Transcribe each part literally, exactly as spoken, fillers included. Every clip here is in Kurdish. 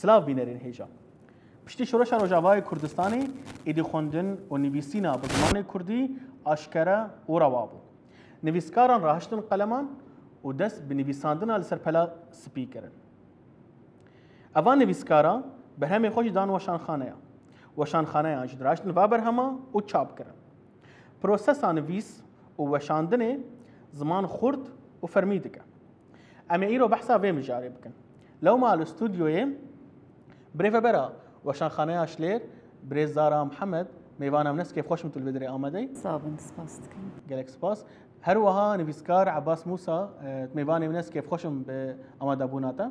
Silav bînerên hêja. Piştî Şoreşa Rojavayê Kurdistanê, êdî xwendin û nivîsîna bi zimanê kurdî aşkere û rewa bû. Nivîskaran rahiştin qeleman û dest bi nivîsandina li ser pela spî kirin. Eva nivîskara berhemê xwe jî dan weşanxaneya. Weşanxaneyan jî dirahiştin va berhema û çap kirin. Prosesa nivîs û weşandinê ziman xurt û fermî dike. Em ê îro behsa vê mijarê bikin. Lewma li stûdyoyê birêvebera Weşanxaneya Şilêr, birêz Zara Mihemed, mêvana min e, kêfxweş im tu li vê derê amadeyî. Sağ bin, spas dikim. Gelek spas. Her wiha nivîskar Ebbas Mûsa, e, mêvanê min e, kêfxweş im bi amadebûna te.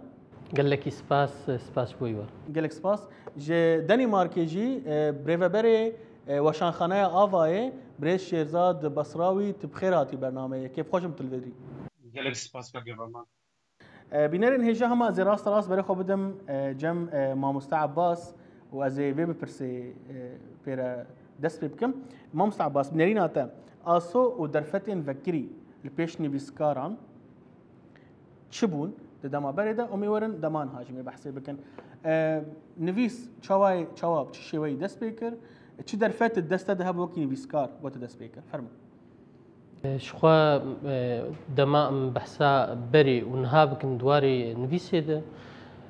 Gelekî spas, spas ji bo we. Gelek spas. Ji Denîmarkê jî, e, birêveberê, e, Weşanxaneya Avayê, birêz Şêrzad Basrawî, tu bi xêr hatî bernameyê. Kêfxweş im tu li vê derê. Gelek spas kak Geverman. E, bînerên hêja hema ez ê rast rast berê xwe bidim, e, cem, e, mamoste Ebbas û ez ê vê bipirsê, e, pê re dest pê bikim. Mamoste Ebbas, bi nerîna te, aso û derfetên vekirî li pêş nivîskaran çi bûn di dema berê de? Em ê werin dema niha jî em ê behsê bikin. E, nivîs çawa, çawa bi çi şêweyî dest pê kir? Çi derfet di dest te de hebû wekî nivîskar we tu dest pê kir? Fermo. Ji xwe, e, dema em behsa berê û niha bikin di warê nivîsê de,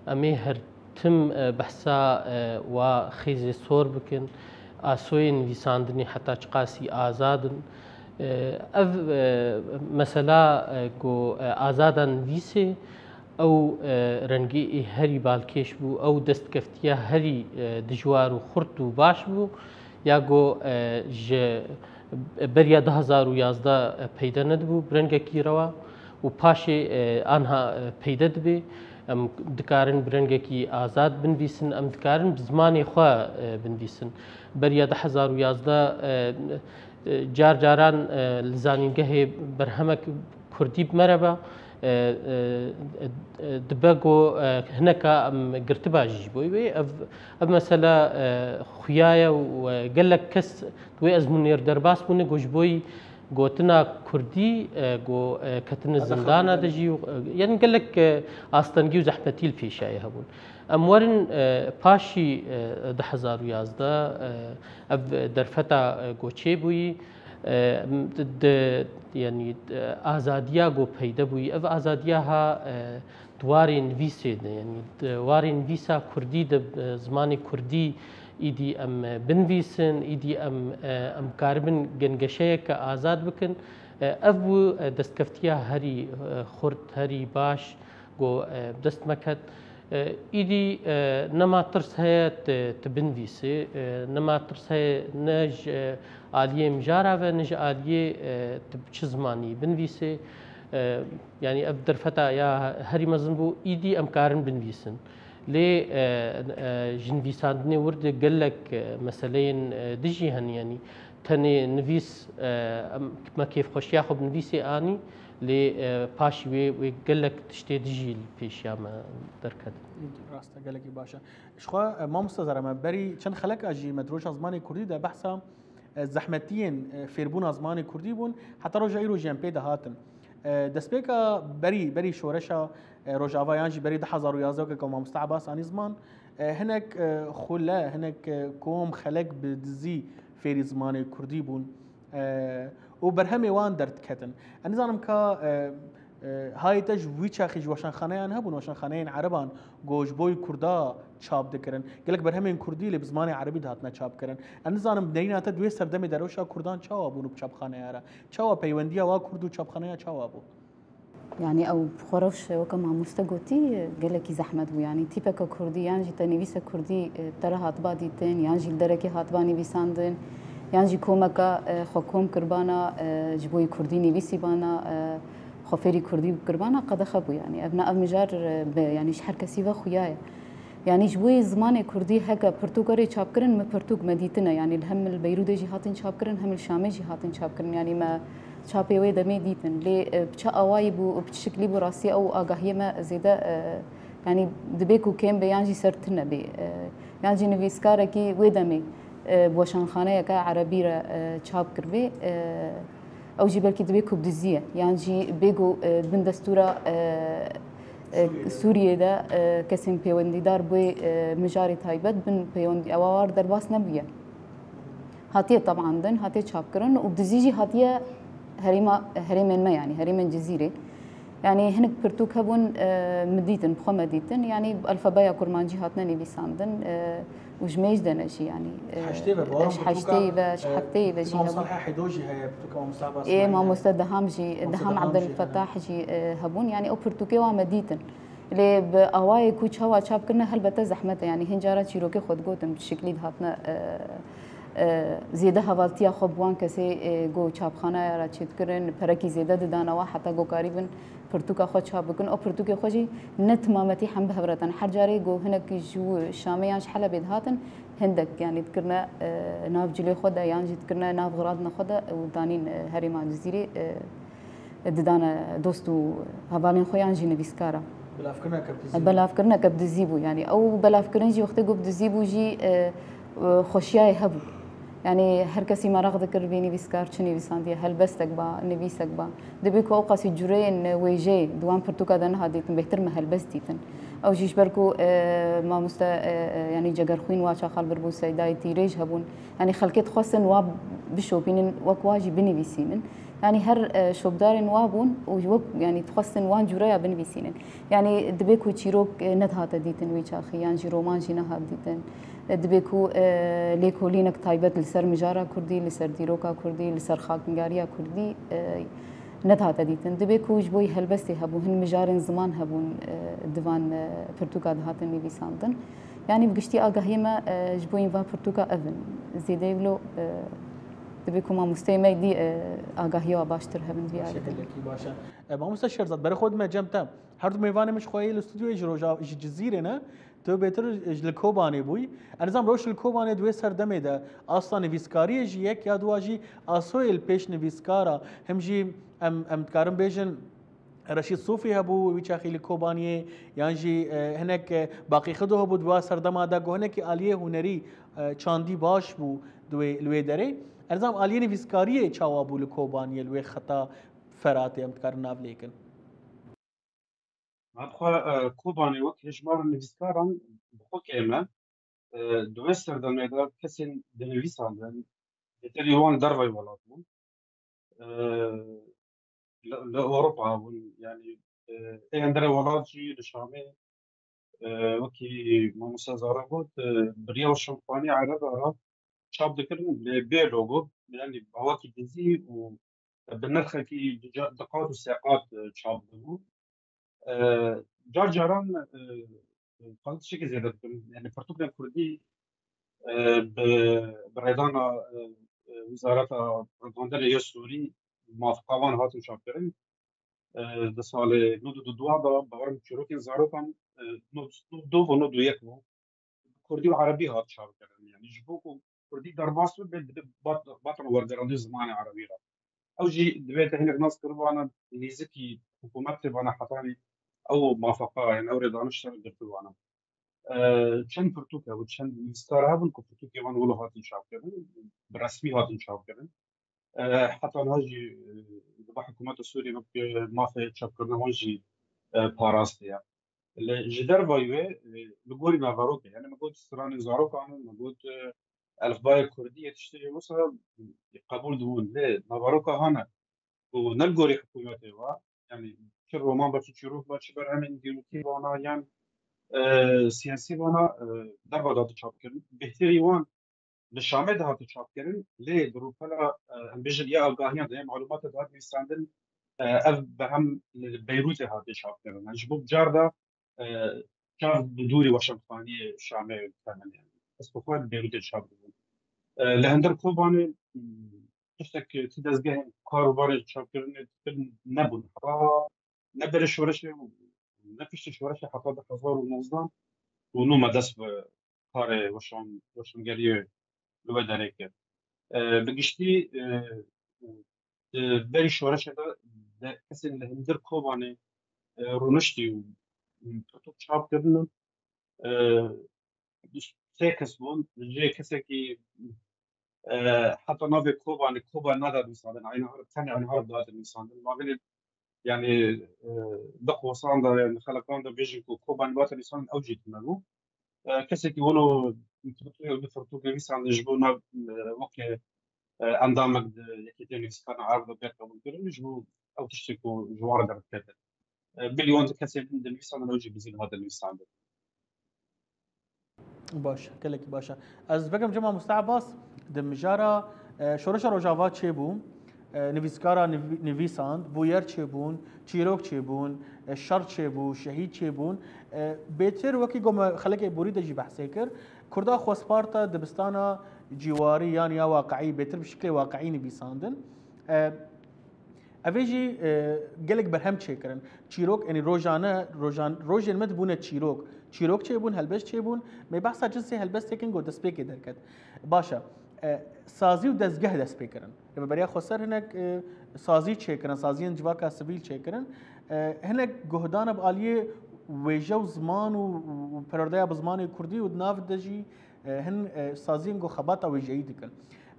em ê her tim, e, behsa, e, wa xêzê sor bikin, asoyê nivîsandinê heta çiqasî azad in. E, ev, e, mesela, e, ku, e, azada nivîsê, ew, e, rengê ê herî balkêş bû, ew destkeftiya herî, e, dijwar û xurt û baş bû, ya ku, e, ji beriya du hezar û yazdeh peyde nedibû bi rengekî rewa û paşê, e, anha, e, peyde dibe. Em dikarin bi rengekî azad binivîsin, em dikarin bi zimanê xwe, e, binivîsin. Beriya du hezar û yazdeh, e, e, car caran, e, li zanîngehê berhemek kurdî bi me re be, e, e, e, dibe ku, e, hineka em girtiba jî ji bo wê. Ev, ev mesele, e, xuya ye û, e, gelek kes di wê ezmûnê re derbas bûne ku ji bo gotina kurdî, e, ku, e, ketine zindana de jî, e, yanî gelek, e, astengî û zehmetî li pêşayê hebûn. Em werin, e, paşî, e, du hezar û yazdeh, e, ev derfeta, e, ku çêbûyî, e, di, di, yanî, e, azadiya ku peyde bûyî, ev azadiya ha, e, di warê nivîsê de, yanî di warê nivîsa kurdî de, e, zimanê kurdî îdî em, e, binivîsin, îdî em, e, em karibin gengeşeyeke azad bikin. E, ev bû, e, destkeftiya herî, e, xurt, herî baş ku, e, bi dest me ket. E, îdî, e, nema tirs heye tu, tu binivîsî, e, nema tirs heye ne ji, e, aliyê mijara ve, ne ji aliyê, e, tu bi çi zimanî binivîsî. E, yanî ev derfeta ya herî mezin bû, îdî em karin binivîsin. Lê, e, e, ji nivîsandinê wir de gelek, e, meseleyên, e, dijî hene, yanî tenê nivîs, e, em, me kêfxweşiya xwe bi nivîsê anî, lê, e, paşî wê, wê gelek tiştê dijî li pêşiya me derketin. Rast e, gelekî baş e. Ji xwe, e, mamoste Zara, me berî çend xeleka jî me di roja zimanê kurdî de behsa, e, zehmetiyên, e, fêrbûna zimanê kurdî bûn, heta roja îro jî em pê de hatin. E, destpêka berî, berî şoreşa, e, Rojava yan jî berî du hezar û yazdeh weke ku mamoste Ebas anî ziman, e, hinek, e, xule, hinek, e, kom, xelek bi dizî fêrî zimanê kurdî bûn. E, û berhemê wan derdiketin. Ez nizanim ka, e, e, hayê te ji wî çaxî ji weşanxaneyan hebûn, weşanxaneyên ereban, ku ji bo kurda çap dikirin. Gelek berhemên kurdî lê bi zimanê erebî dihatine çapkirin. Ez nizanim bi nerîna te di wê serdemê de rewşa kurdan çawa bûn û bi çapxaneya re? Çawa peywendiya wa kurd û çapxaneya çawa bû? Yanî ew bi xwe rewş, weke mamoste gotî, gelekî zehmet bû. Yanî tîpeke kurdî yan jî te nivîse kurdî, e, te re hatiba dîtin, yan jî li derekê hatiba nivîsandin, yan jî komeke, e, xwe kom kiribana, e, ji bo yî kurdî nivîsîbana, e, xwe fêrî kurdî kiribana, qedexe bû. Yanî ev ne ev mijar, e, bi, yanî ji her kesî ve xuya ye. Yanî ji bo yê zimanê kurdî heke pirtûk were çapkirin, min pirtûk me dîtine. Yanî li hem li Beyrûdê jî hatin çapkirin, hem li Şamê jî hatin çapkirin. Yanî me çapê wê demê dîtin. Lê, e, bi çi awayî bû û bi çi şiklî bû, rastî ew agahiyê me zêde, e, yanî dibê ku kêm be yan jî ser tune bê. E, yan jî nivîskarekî wê demê, e, bi weşanxaneyeke erebî re, e, çap kiribê. E, ew jî belkî dibê ku bi dizî ye. Yan jî bê ku, e, bin destûra, e, Sûriyê de e, kesên pêwendîdar bi wê e, mijarê taybet bin pêwendî ewa war derbas nebûye. Hatiye tebandin, hatiye çapkirin û dizî jî hatiye herêma, herêmên me, yanî herêmên Cizîrê. Yanî hinek pirtûk hebûn, e, min dîtin, bi xwe me dîtin. Yanî alfabeya kurmancî hatine nivîsandin, e, û ji mêj de ne jî, yanî, e, Heştê ve, bawer ji heştê ve, ji heftê ve jî hebûn. Ê, mamoste Deham jî, Deham Abdel Fetah jî, e, hebûn. Yanî ew pirtûkê wa me dîtin. Lê bi awayê ku çawa çap kirine, helbete zehmet e. Yanî hin cara çîrokê xwe digotin, bi şiklî dihatine, e, e, zêde hevaltiya xwe bi wan kesê, e, ku çapxanaya re çêdikirin, perekî zêde didane wa heta ku karîbin pirtûka xwe çap bikin. Ew pirtûkê xwe jî ne timametî hem bi hev re tane. Her carê ku hinek ji Şamê yan ji Helebê dihatin, hindek, yanî dikirine, e, nav cilê xwe de yan jî dikirine nav xiradina xwe de û danîn, e, herêma Cizîrê, e, didane dost û hevalên xwe yan jî nivîskara. Belavkirineke bi dizî bû. Belavkirineke bi dizî bû. Yanî ew belavkirin jî wextê ku bi dizî bû jî, e, e, xweşiyayê hebû. Yanî her kesî meraq dikir vê nivîskar çi nivîsandiye, helbestek ba, nivîsek ba. Dibê ku ew qasî cureyên wêjeyê di wan pirtûka de niha dîtin, bêhtir me helbest dîtin. Ew jî ji ber ku, e, mamoste, e, e, yanî cegerxwîn wa çaxal birbû, Seydayê Tîrêj hebûn. Yanî xelkê dixwestin wa bişopînin, wek wa jî binivîsînin. Yanî her, e, şopdarên wa bûn û wek, yanî dixwestin wan cureya binivîsînin. Yanî dibê ku çîrok, e, nedihate dîtin wî çaxî, yan jî roman jî nehat dîtin. E, dibê ku, e, lêkolînek taybet li ser mijara kurdî, li ser dîroka kurdî, li ser xakingariya kurdî, e, nedihate dîtin. Dibê ku ji bo helbestê hebû, hin mijarên ziman hebûn, e, di van, e, pirtûka dihatin nivîsandin. Yanî bi giştî agahiyê me, e, ji bo va pirtûka ev in. Zêdeyê wilo, e, dibê ku mamosteyê me dî, e, agahiya we baştir hebin vî alî de. Gelekî baş e. E, mamoste Şêrzad, berê xwe dime cem te. Her du mêvanê min ji xwe yê li stûdyoyê ji roja, ji Cizîrê ne, tu bêtir ji li Kobanê bûyî. Ez nizam roj li Kobanê di wê serdemê de asta nivîskariyê jî yek ya dua jî asoyê li pêş nivîskara. Hem jî em, em dikarin bêjin Reşîd Sofî hebû, wî çaxî li Kobaniyê, yan jî, e, hinek, e, Baqî Xido hebû di wa serdema de, ku hinekî aliyê hunerî, e, çandî baş bû di wê, li wê derê. Ez nizam aliyê nivîskariyê çawa bû li Kobaniyê, li wê xeta Feratê, em dikarin nav lê kin. Nabxwe, e, Kobanê wek hejmara nivîskaran bi xwe kêm e. E, di wê serdemê de kesên dinivîsandin, bêterî wan dervayî welat bûn. E, li, li Ewropa bûn, yanî, e, ê hundirê welat jî li Şamê, e, wekî mamoste Zara got, e, bi riya weşanxaneyê Ereba re çap dikirin, lê bê logo, yanî bi awakî dizî û bi nirxekî du ca-, du qat û sê qat, e, çap dibû. E, car caran, e, e, qal tiştekî zêde dikim. Yanî pirtûkên kurdî, e, bi, bi rêdana, e, e, Wizareta Rêdandinê ya Sûrî, mafqa wan hatin çapkirin. E, di salê nod û du de, bawerim çîrokên zarokan, e, nod, nod û du û nod û yek bû. Kurdî û erebî hat çapkirin. Yanî ji bo ku kurdî derbas bibe, dibe bat-, batin wergerandî zimanê erebî re. Ew jî divê te hinek nas kiribana nêzikî hikûmetê vana hetanî ew mafeqa, yanî ew rêdaniş ser girtibana. E, çend pirtûk hebû, çend nivîskar hebûn ku pirtûkê wan wilo hatin çapkirin, bi resmî hatin çapkirin. E, heta niha jî, e, li ba hikûmeta Sûriyê wek, e, mafê çapkirina wan jî, e, parastiye. Lê ji dervayî wê, e, li gorî naverokê, yanî me got stranên zarokan in, me got, e, elfbayê kurdî yê tiştê wisa qebûl dibûn. Lê naveroka hane ku ne li gorî hikûmetê ve, yanî çi roman be, çi çîrok be, çi berhemên dîrokî vana yan, e, siyasî vana, e, derva dati çapkirin. Bêhtirî wan li Şamê de hate çapkirin, lê di rûpela, e, em bêjin ya agahiyan de, ya malûmata de hat nivîsandin, e, ev berhem li Beyrûtê hate çapkirin. Yanî ji bo car de, e, çav bi dûrî weşanxaniyê Şamê temin, yanî. Ez bi xwe li Beyrûtê çap dibûm. E, li hundir Kobanê, m, tiştek ti dezgehên kar û barê çapkirinê dikirin nebûn. Heta ne berê şoreşê û ne piştî şoreşê heta du hezar û nozdeh û nû me dest bi karê weşan-, weşangeriyê li wê derê kir. E, bi giştî, e, di berî şoreşê de, de kesên li hundir Kobanê, e, rûniştî û pirtûk çap kirine. E, sê kes bûn. Jê kesekî, e, heta navê Kobanê, Koba nada nivîsandin. Eynî Ereb, tenê Eynî Ereb dihate nivîsandin. Ma gelê Yani, e, di qosan de, yani xelekan de bêjin ku koba nivata nivîsan ew jî tune bû. E, kesekî wilo firtûkê, wilo firtûkê nivîsandin ji bo nav, e, weke, e, endamek di Yekîtiya Nivîskarên Ereb de bê qebûlkirin, ji bo ew tiştê ku ji wan re derdikeve. E, bilî wan di kesên din dinivîsandin, ew jî bi zîn hate nivîsandin. Baş, gelekî baş e. Ez vekim cem mamoste Abbas, di mijara, e, Şoreşa Rojava çêbû, e, nivîskara niv-, nivîsand, bûyer çêbûn, çîrok çêbûn, e, şer çêbû, şehîd çêbûn. E, bêtir wekî ku me xelekê borî de jî behsê kir, Kurda xwesparta dibistana cîwarî yan ya waqiî, bêtir bi şiklê waqiî nivîsandin. E, Ev ê jî, e, gelek berhem çêkirin. Çîrok, yanî rojane, rojan-, rojên me dibûne çîrok. Çîrok çêbûn, helbest çêbûn. Me behsa cinsê helbestê kirin ku destpêkê derket. Baş e. E, sazî û dezgeh dest pê kirin. Rêveberiya Xweser hinek, e, sazî çêkirin, saziyên civaka sivîl çêkirin. E, hinek guhdana bi aliyê wêje û ziman û, û, û perwerdeya bi zimanê kurdî û di nav de jî, e, hin, e, saziyên ku xebata wêjeyî dikin.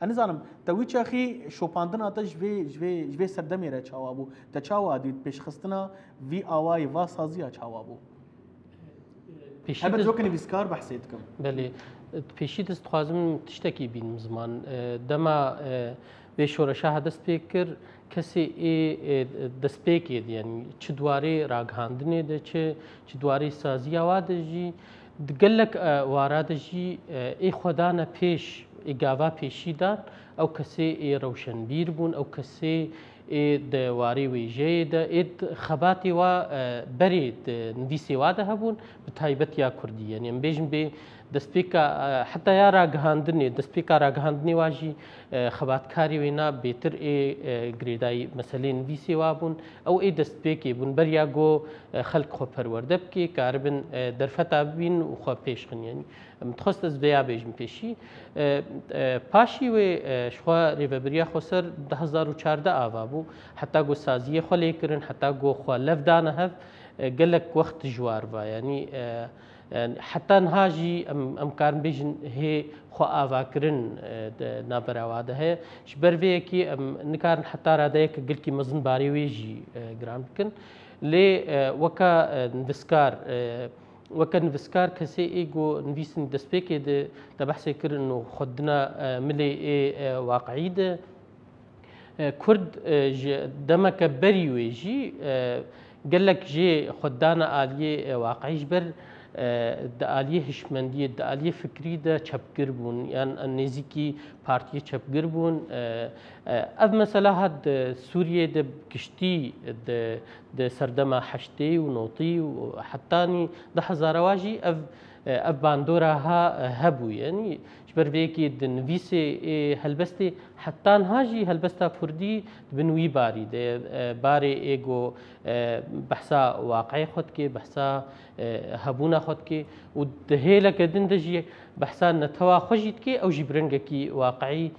Ez nizanim, te wî çaxî şopandina te ji vê, ji vê, ji vê serdemê re çawa bû? Te çawa dît pêşxistina vî awayî, va saziya çawa bû? Pêşî Hebe de- weke nivîskar behsê dikim. Belê. Pêşî de dixwazim tiştekî bînim ziman. E, dema, e, vê şoreşa ha dest pê kir, kesê ê, e, destpêkê de, yani çi di warê ragihandinê de, çi, çi di warê saziya wa de jî, di gelek, e, wara de jî, e, ê xwe dane pêş, ê gava pêşî dan, ew kesê ê rewşenbîr bûn, ew kesê ê di warê wêjeyê de, ê di xebatê wa, e, berê di nivîsê wa de hebûn, bi taybet ya kurdî. Yani em bêjin bê destpêka, e, heta ya ragihandinê, destpêka ragihandinê wa jî, e, xebatkarê wêna bêtir ê, e, girêdayî meselê nivîsê wa bûn. Ew ê destpêkê bûn. Beriya ku, e, xelk xwe perwerde bike, karibin, e, derfeta bibîn û xwe pêş xin. Yani, em dixwest ez vêya bêjim pêşî. E, e, paşî wê, e, ji xwe Rêveberiya Xweser du hezar û çardeh ava bû. Heta ku saziyê xwe lê kirin, heta ku xwe lev dane hev, e, gelek wext dijwar va. Yani, e, Yani, heta niha jî em, em karin bêjin hê xwe avakirin, e, di navbera wa de heye. Ji ber vê yekê em nikarin heta radeyeke gelkî mezin barê wê jî, e, giran bikin. Lê, e, weka, e, nivîskar, e, weke nivîskar kesê ê ku nivîsîn destpêkê de te behsê kirin û xwedina, e, milê ê, e, waqiî de, E, Kurd, e, ji demeke berî wê jî, e, gelek jê xwe dane aliyê, e, waqiî ji ber, e, di aliyê hişmendiyê, di aliyê fikrî de çepgir bûn, yan nêzîkî partiyê çepgir bûn. E, e, ev mesela hat di Sûriyê de bi giştî di, di serdema heştê û notî û hetanî du hezara wa jî ev, e, ev bandora ha, e, hebû. Yanî ji ber vê yekê di nivîsê ê helbestê Heta niha jî helbesta kurdî di bin wî barî de ye. E, barê ê ku, e, behsa waqiê xwe dike, behsa, e, hebûna xwe dike û di hêleke din de jî behsa netewa xwe jî dike, ew jî bi rengekî waqiî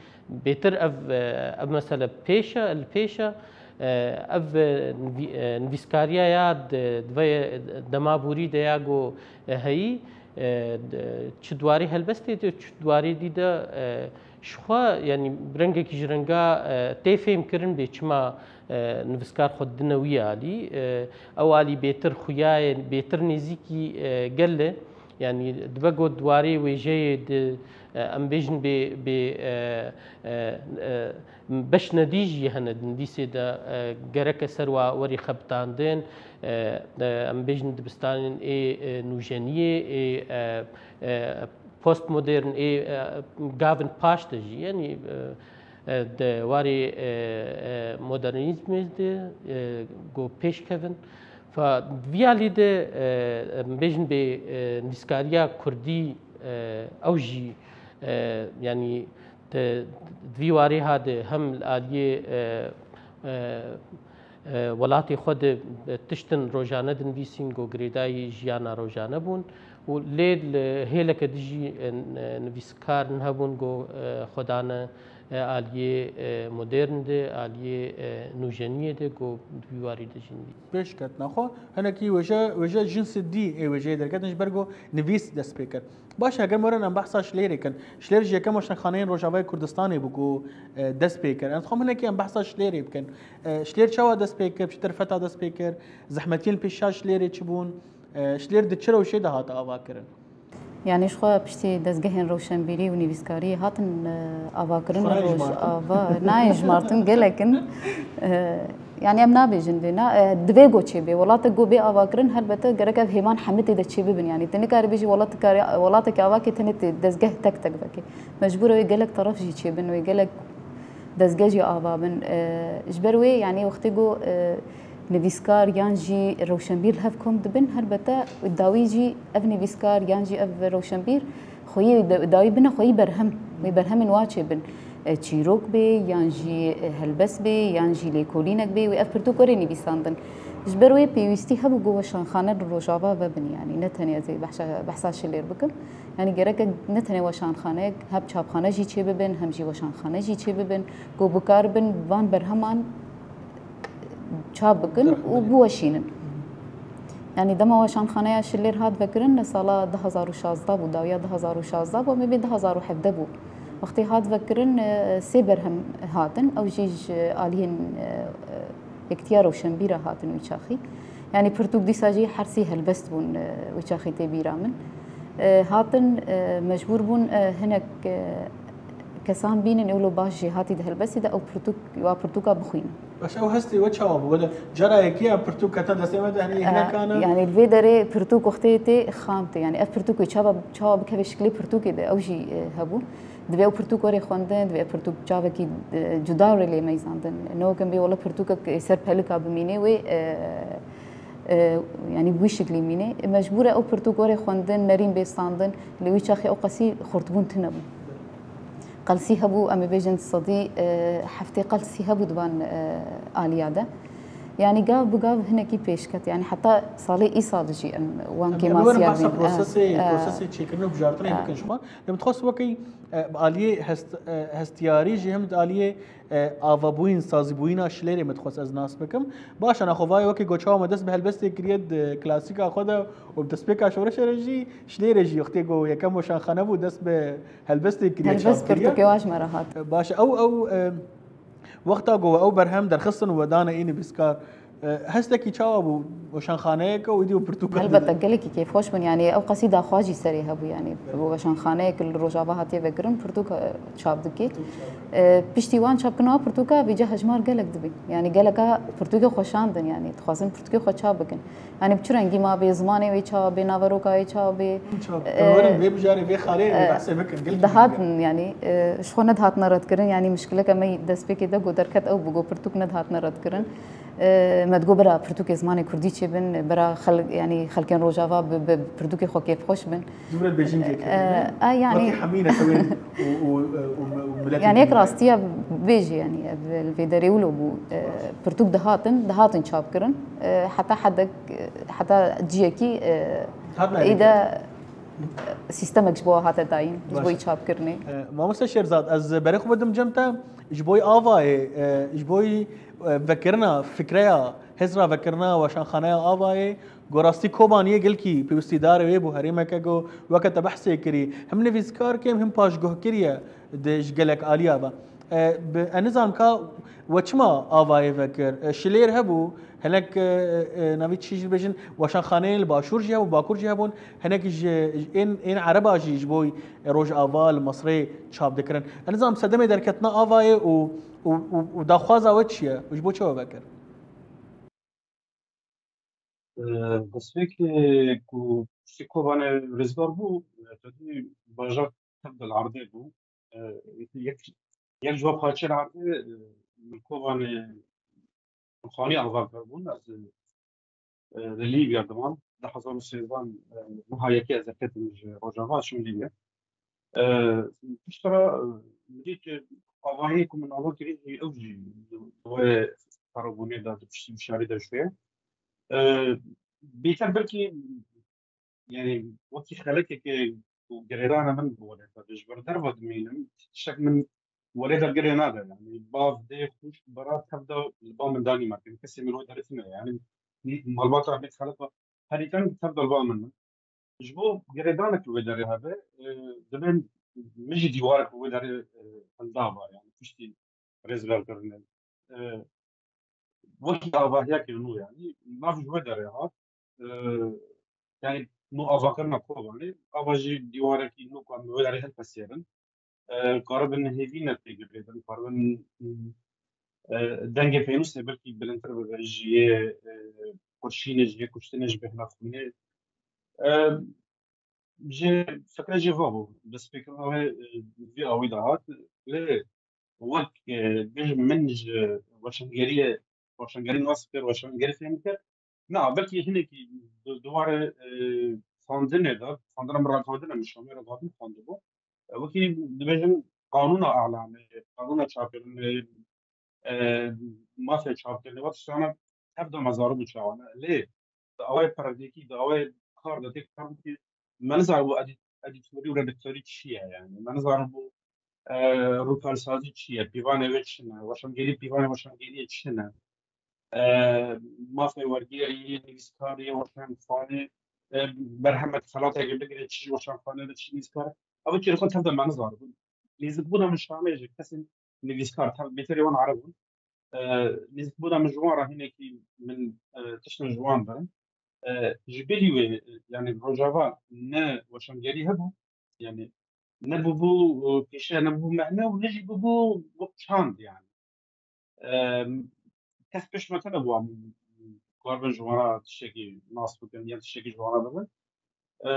bêtir ev, e, ev mesele pêş e, li pêş e. E, ev, e, nivî-, e, nivîskariya ya di, di vê dema borî de ya ku, e, heyî, e, di, çi di warê helbestê de, çi di warê dî de, e, Ji xwe, yanî bi rengekî ji renga, e, tê fêhm kirin bê çima, e, nivîskar xwe didine wî alî. E, ew alî bêtir xuya ye, bêtir nêzîkî, e, gel e. Yanî dibe got di warê wêjeyê di, e, em bêjin bê, bê, e, e, e, beşnedî jî hene di nivîsê de, e, gereke ser wa werî xebitandin, e, e, em bêjin dibistanên ê, e, nûjeniyê, ê, e, e, postmodern ê, e, gavin paş de jî, yanî, e, e, di warê, e, e, modernîzmê de, e, ku pêş kevin. Fa, di vî alî de, e, em bêjin bê, e, nivîskariya kurdî, e, ew jî, e, yanî di, di vî warê ha de hem li aliyê, e, e, e, welatê xwe de, e, tiştin rojane dinivîsîn ku girêdayî jiyana rojane bûn û lê li hêleke dijî, e, n-, e, nivîskar hebûn ku, e, xwe dane, e, aliyê, e, modern de, aliyê, e, nûjeniyê de ku di vî warî de jî nivîs. Pêşketina xwe hinekî wêje, wêje jinsê dî ê wêjeyê derketin ji ber ku nivîs dest pê kir. Baş e, eger were em behsa Şilêrê kin. Şilêr ji yekem weşanxaneyên Rojavayê Kurdistanê bû ku, e, dest pê kir. Em dixwin hinekî em behsa Şilêrê bikin. E, Şilêr çawa dest pê kir, bi çi derfeta dest pê kir, zehmetiyên pêşiya Şilêrê çi bûn, e, Şilêr di çi rewşê de hat avakirin? Yanî ji xwe piştî dezgehên rewşenbîrî û nivîskariyê hatin, e, avakirin Xwe nayê Rojava, nayê jimartin gelek in. E, yanî em nabêjin vê, na, e, divê go çêbê. Welatek go bê avakirin, helbete gerek ev hêman hemî tê de çêbibin. Yanî tu nikarî bêjî welat-, karî, welatekî avakê tenê tê dezgeh tek tek vekê. Mecbûr e wê gelek teref jî çêbin, wê gelek dezgeh jî ava bin. E, ji ber wê, yanî wextê go, e, nivîskar yan jî rewşenbîr li hev kom dibin, helbete dawî jî ev nivîskar yan jî ev rewşenbîr xweyî de-, dawî bine xweyî berhem, wê berhemên wa çêbin. E, çîrok bê, yan jî, e, helbest bê, yan jî lêkolînek bê, wê ev pirtûk were nivîsandin. Ji ber wê pêwîstî hebû ku weşanxane li Rojava vebin, yanî ne tenê ez ê behsa, behsa Şilêr bikim. Yanî gerek ne tenê weşanxaneyek, hem çapxane jî çêbibin, hem jî weşanxane jî çêbibin, ku bikaribin van berheman çap bikin û biweşînin. Yanî dema weşanxaneya Şilêr hat vekirin, li sala du hazar û şazde bû, dawiya du hazar û şazde bû, em ê bê du hazar û hevdeh bû. Wextê hat vekirin, e, sê berhem hatin, ew jî ji aliyên, e, e, Yektiya Rewşenbîra hatin wî çaxî. Yanî pirtûk dîsa jî her sê helbest bûn, e, wî çaxî tê bîra min. E, hatin, e, mecbûr bûn, e, hinek, e, kesan bînin, ewlo baş jêhatî di helbestê de ew pirtûk, wa pirtûka bixwînin. Baş, ew hestê we çawa bû? Wele cara yekî ya pirtûk ketin destê me de, henî yek nekane? Yanî li vê derê pirtûk wextê tê xam tê. Yanî ev pirtûk wê çawa, çawa bikeve şiklê pirtûkê de, ew jî, e, hebû. Divê ew pirtûk were xwendin, divê ew pirtûk çavekî, e, cuda were lê meyzandin. Ne wek em bê wele pirtûkek, e, ser pelika bimînê wê, e, e, yanî bi wî şiklî mînê. E, mecbûr e ew pirtûk were xwendin, nerîn bê standin. Lê wî çaxê ew qasî xurtbûn tune bû. Qelsî hebû, em ê bêjin sedî, e, heftê qelsî hebû di van, e, aliya de. Yanî gav bi gav hinekî pêş ket. Yanî heta salê îsal jî em wan Em kêmasiya behsa vîn. Prosesê, e, prosesê çêkirin û bijartinê e, bikin ji xwe. Lê min dixwest wekî, e, bi aliyê hest, e, hestiyarî jî hem di aliyê, e, avabûyîn, sazîbûyîna Şilêrê min dixwest ez nas bikim. Baş e, naxwe vayê wekî goça me dest bi helbestê kiriye di klasîka xwe de û bi destpêka şoreşê re jî Şilêrê jî wextê ku yekem weşanxane bû dest bi helbestê kiriye, çap kiriye. Helbest pirtûkê wa ji me re hat. E, baş e, ew, ew, e, wexta ku we ew berhem derxistin û we dane ê nivîskar, e, hestekî çawa bû? Weşanxaneyeke û êdî û pirtûka Helbete, gelekî kêfxweş bûn. Yanî ew qasî daxwaz jî serê hebû. Yanî weşanxaneyek li Rojava hatiye vekirin, pirtûk, e, çap dike. E, piştî wan çapkirina pirtûka vêca hejmar gelek dibî. Yanî geleka pirtûkê xweşandin. Yanî dixwazin pirtûkê xwe çap bikin. Yanî bi çi rengî ma bê, zimanê wê çawa bê, naveroka wê çawa bê. Çawa bê? E, Em werin vê mijarê, vê xalê, e, behsê bikin. Gelkî dihatin, yanî, e, ji xwe nedihatine redkirin. Yanî mişkileke me destpêkê de ku derket ew bû, ku pirtûk nedihatine redkirin. E, me digot bira pirtûkê zimanê kurdî çêbin, bira xel-, yanî xelkên Rojava bi, bi pirtûkê xwe kêfxweş bin. Dûre bêjingê E, e, yanî Wekî hemî netewên û, û, û, û miletên Yanî yek din. Rastiya bêjî, yanî ev li vê derê wilo bû. E, pirtûk dihatin, dihatin çapkirin. E, heta hedek, e, heta ciyekî, e, Dihatin êde sîstemek ji bo hate dayîn, ji Baş bo e. çapkirinê. E, Mamoste Şêrzad, ez berê xwe bidim cem te, ji bo avayê, e, ji bo, e, vekirina fikreya, hêz ravekirina weşanxaneya avayê, ku rastî Kobaniyê gelkî pêwistîdar e wê bû herêmeke ku weke te behsê kirî, him nivîskar kêm, him paşguhkirî ye di ji gelek aliya ve. E, bi, ez nizanim ka we çima avayê vekir. E, Şilêr hebû, hinek, e, e, navî çi jî bêjin, weşanxaneyên li Başûr jî hebû, Bakur jî hebûn, hinek ji ên, ên Ereba jî ji bo Rojava li Misrê çap dikirin. Ez nizanim sedemê derketina avayê û, û, û, û daxwaza we çi ye? Û ji bo çi we vekir? Destpêkê ku piştî Kobanê rizgar bû, tevî bajar tev di li erdê bû. Yek, yek ji we parçeyên erdê li Kobanê xanî ava kir bûn. Ez li Lîbya dimam. Di hezar û sêzdeh meha yekê ez derketim ji Rojava, çûm Lîbya. Piştre min dît avahiyê ku min ava kirî jî ew jî di wê xerabûnê de, di piştî bişarî de jî ye. Bêtir belkî, yanî wekî xelekeke ku girêdana min bi were, ji ber derve dimînim, tiştek min werê de girê nade. Yani bav dê xwişk bera tev de li ba min danî me. Kesê min wê derê tune. Yani malbata Ahmet Xelata herî teng tev de li ba min. Ji bo girêdanek li wê derê hebe, e, divê min jî dîwarek li wê derê, e, hilda ba, yani piştî rêzgar kirine. E, wekî avahiyekê nû, yani nav ji wê derê hat. E, yani nû avakirina Kobanê, ava jî dîwarekî nû ku em li wê derê hilpesêrin. E, karibin hêvî ne têgirêdin, karibin, e, dengê pênûsê belkî bilindtir bibe ji yê, e, xurşînê, ji yê kuştinê, ji bêhna xwînê. E, ji fikre jê va bû, destpêkirina wê, e, vî awî de hat. Lê wek, e, bêjim min ji weşangeriyê, weşangerî nas kir, weşangerî fêm kir. Na, belkî hinekî di, di warê, e, xwendinê de, xwendina min ragihandine, min Şamê ragihandin xwendibû. E, wekî dibêjin qanûna elamê, qanûna çapkirinê, e, mafê çapkirinê, wa tiştana tev de me zaribû çawa ne. Lê di awayê praktîkî, di awayê kar de tê kar bikî, me nizanibû edî-, edîtorî û redaktorî çi ye yani. Me nizanibû, e, rûpelsazî çi ye, pîvanê wê çi ne, weşangerî, pîvanê weşangeriyê çi ne. E, mafê wergêrî, nivîskarî, weşanxanê, e, berhemek xelateke bigire, çi ji weşanxanê de çi nivîskar. Ev çîrokan tev de me nizanibûn. Nêzikbûna min Şamê ji kesên nivîskar, tev bêterê wan ereb bûn. E, nêzikbûna min ji wan re hinekî min, e, tiştin ji wan birin. E, ji bilî wê, yani Rojava ne weşangerî hebû, yani ne bûbû, e, pêşe, ne bûbû mehne û ne jî bûbû wek çand yani. Em, kes pişt me tune bû, em, karibin ji wana tiştekî nas bikin, yan tiştekî ji wana bibin. E,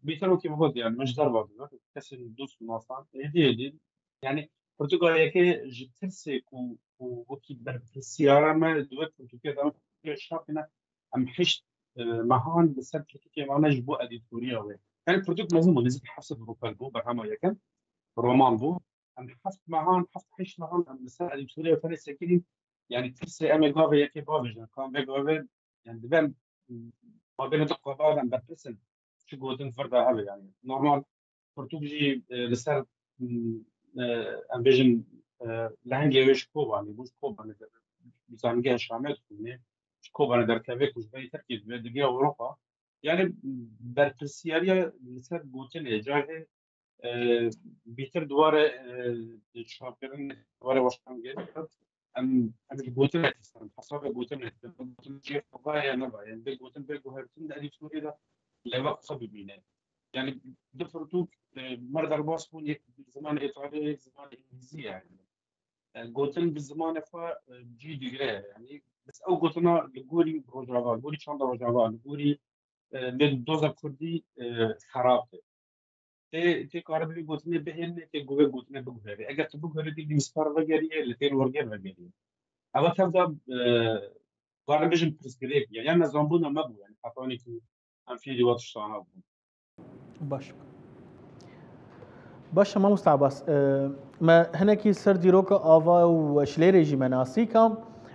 bîtir wekî min got, yani, min ji derve bibin, kesên dost û nasan, êdî, êdî. Yani, pirtûka yekê ji tirsê ku, ku wekî berpirsiyara me, di wê pirtûkê de em şapine, em heşt, e, mehan li ser pirtûkê mane ji bo edîtoriya wê. Yani, pirtûk mezin bû, nêzîk heft sed rûpel bû, berhema yekem, roman bû. Em heft mehan, heft heşt mehan em li ser edîtoriya tenê sekinîn. Yani tirsê em ê gavê yekê bavêjin, ka em vê gavê, yani dibe em mabêna du qaba em berpirsin, çi gotin vir de hebe yani. Normal pirtûk jî, e, li ser, m, e, em bêjin, e, lehengê wê ji Kobanê bû, ji Kobanê de, zanîngeha Şamê dixwîne, ji Kobanê derkeve ku ji berî Tirkiyê dibe, digire Ewropa. Yani berpirsiyariya li ser gotinê, carê e, bîtir di warê, e, çapkirin, di warê weşangerî de em, em ji gotinê dixin, hesabê gotinê dixin, gotin jê xwe baye neba, yani bê gotin bê guhertin di edîtoriyê de lewek xwe bibîne. Yani du pirtûk, e, mer derbas bûn, yek bi zimanê îtalî, yek zimanê îngilîzî yani. E, gotin bi zimanê xwe, e, cî digire yani. Bes ew gotina li gorî Rojava, li gorî çanda Rojava, li gorî, e, lê doza kurdî, e, xerab e. Tê, tê kare bi vê gotinê bihêlîne, tê ku vê gotinê biguherî. Eger tu biguherî, tê nivîskar vegeriye, li tê werger vegeriye. Ev tev de, e, karin bijin pirsgirêk, ya, ya nezanbûna me bû, yani, hetanî ku em fêrî wa tiştana bûn. Baş. Baş, Mamoste Abbas, e, me hinekî ser dîroka ava û şilêrê jî me nasî ka.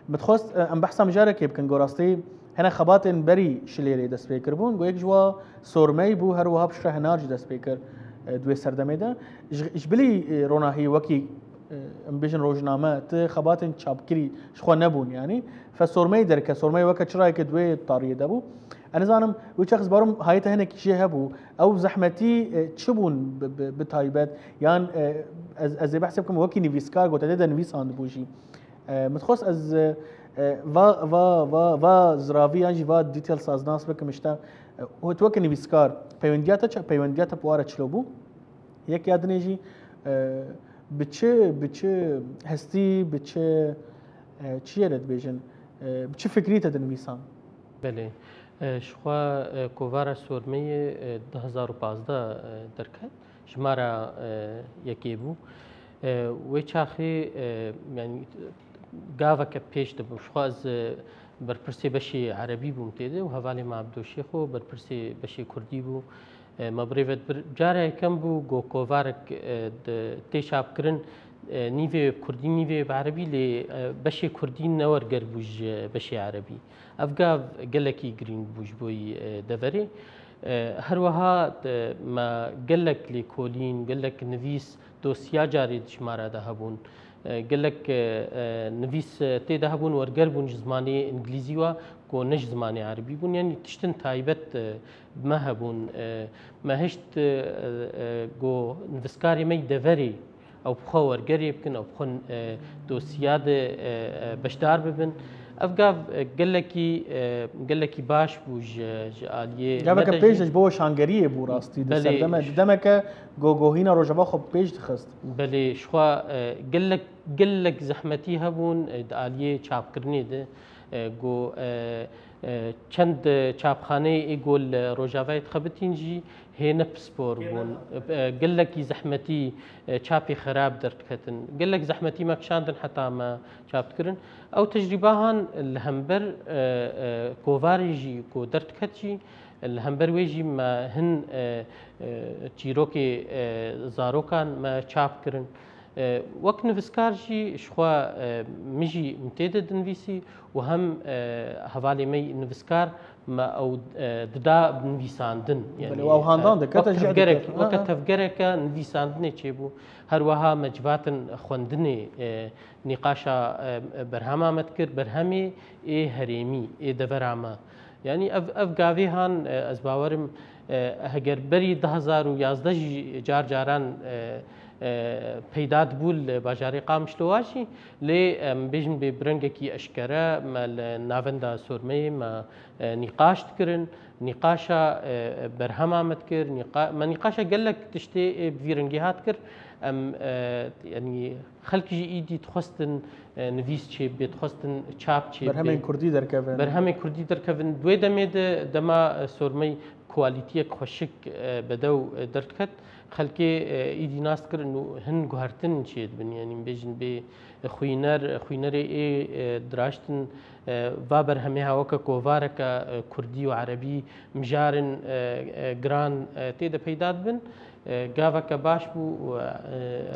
Min dixwest, e, em behsa mijarekê bikin, ku rastî hene xebatên berî şilêrê dest pê kiribûn. Ku yek ji wa Sormey bû, her wiha Bişra Henar jî dest pê kir, e, di wê serdemê de. Ji, ji bilî, e, ronahî wekî, e, em bêjin rojname, ti xebatên çapkirî ji xwe nebûn, yanî. Fe Sormey derke, Sormey weke çirayeke di wê tariyê de bû. Ez nizanim, wê çax ez barum hayê te hinek jê hebû. Ew zehmetî, e, çi bûn bi, bi, bi taybet? Yan, e, ez, ez ê behsê bikim wekî nivîskar, ku te tê de nivîsandibû jî. E, min dixwest ez, e, e, va, va, va, va ziravî yan jî va detail saznas bikim işte. E, tu weke nivîskar, peywendiya te çi, peywendiya te bi ware çilo bû? Yek ya dinê jî, e, bi çi, bi çi hestî, bi çi, e, çi yê re dibêjin, e, bi çi fikrî te dinivîsan? Belê. E, ji xwe, e, kovara Sormeyê, e, du hezar û pazdeh, e, derket. Ji me re, e, yekê bû. E, wê çaxê, e, yani, gaveke pêş de bû. Ji xwe ez, e, berpirsê beşê erebî bûm tê de û hevalê me Ebdo Şêxo berpirsê beşê kurdî bû. E, me bi rê ve dibir. Cara yekem bû ku kovarek, e, di, tê çapkirin, e, nîvê kurdî, nîvê bi erebî, lê, e, beşê kurdî ne werger bû ji beşê erebî. Ev gav gelekî girîng bû ji bo, e, deverê. E, her wiha, e, me gelek lêkolîn, gelek nivîs, dosya carê di ji me re de hebûn. E, gelek, e, e, nivîs, e, tê de hebûn, werger bûn ji zimanê îngilîzî ve, ku ne ji zimanê erebî bûn. Yanî tiştin taybet, e, bi me hebûn. E, me hişt, e, e, ku nivîskarê me yî deverê ew bi xwe wergerê bikin, ew bi xwe, e, dosya de, e, e, beşdar bibin. Ev gav, e, gelekî, e, gelekî baş bû ji, ji aliyê me Gaveke de pêş jî. De ji bo weşangeriyê bû rastî. Di Belê. Serdeme, di demeke gogohîna Rojava xwe pêş dixist. Belê, ji xwe, e, gelek, gelek zehmetî hebûn, e, di aliyê çapkirinê de, e, ku, e, e, çend, e, çapxaneyê ê ku li Rojavayê dixebitîn jî hê ne pispor bûn. E, gelekî zehmetî, e, çapê xerab derdiketin. Gelek zehmetî me kişandin heta me çap dikirin. Ew tecrîba han li hember, e, e, kovarê jî ku derdiket jî, li hember wê jî me hin, e, e, çîrokê, e, zarokan me çap kirin. E, wek nivîskar jî ji xwe, e, min jî min tê de dinivîsî û hem, e, hevalê me yî nivîskar me ew, e, dida nivîsandin. Belê, yanî, ew handan e, dikir, wek te jî tevgerek, dikir. Weke Ha, ha. Tevgereke nivîsandinê çêbû. Her wiha me civatin xwendinê, e, nîqaşa, e, berhema me dikir, berhemê ê herêmî, ê devera me. Yanî ev, ev gavê han, e, ez bawerim, e, heger berî du hezar û yazdeh jî car caran, e, e, peyda dibû li bajarê Qamişlowa jî, lê em bêjin bê bi rengekî eşkere me li navenda Sormeyê me, e, nîqaş dikirin. Nîqaşa, e, berhema me dikir, nîqa-, me nîqaşa gelek tiştê, e, bi vî rengî hat kir. Em, e, yanî xelk jî îdî dixwestin, e, nivîs çêbibê, dixwestin çap çêbibê. Berhemên kurdî derkevin. Berhemên kurdî derkevin. Di wê demê de dema, e, Sormey kualitiyek xweşik, e, bedew, e, derdiket, xelkê, e, îdî nas dikirin û hin guhertin çêdibin. Yanî bêjin bê xwîner, xwînerê ê, e, diraştin, e, va berhemê ha weke kovareke, e, kurdî û erebî mijarin, e, e, giran, e, tê de peyda dibin. E, gaveke baş bû û,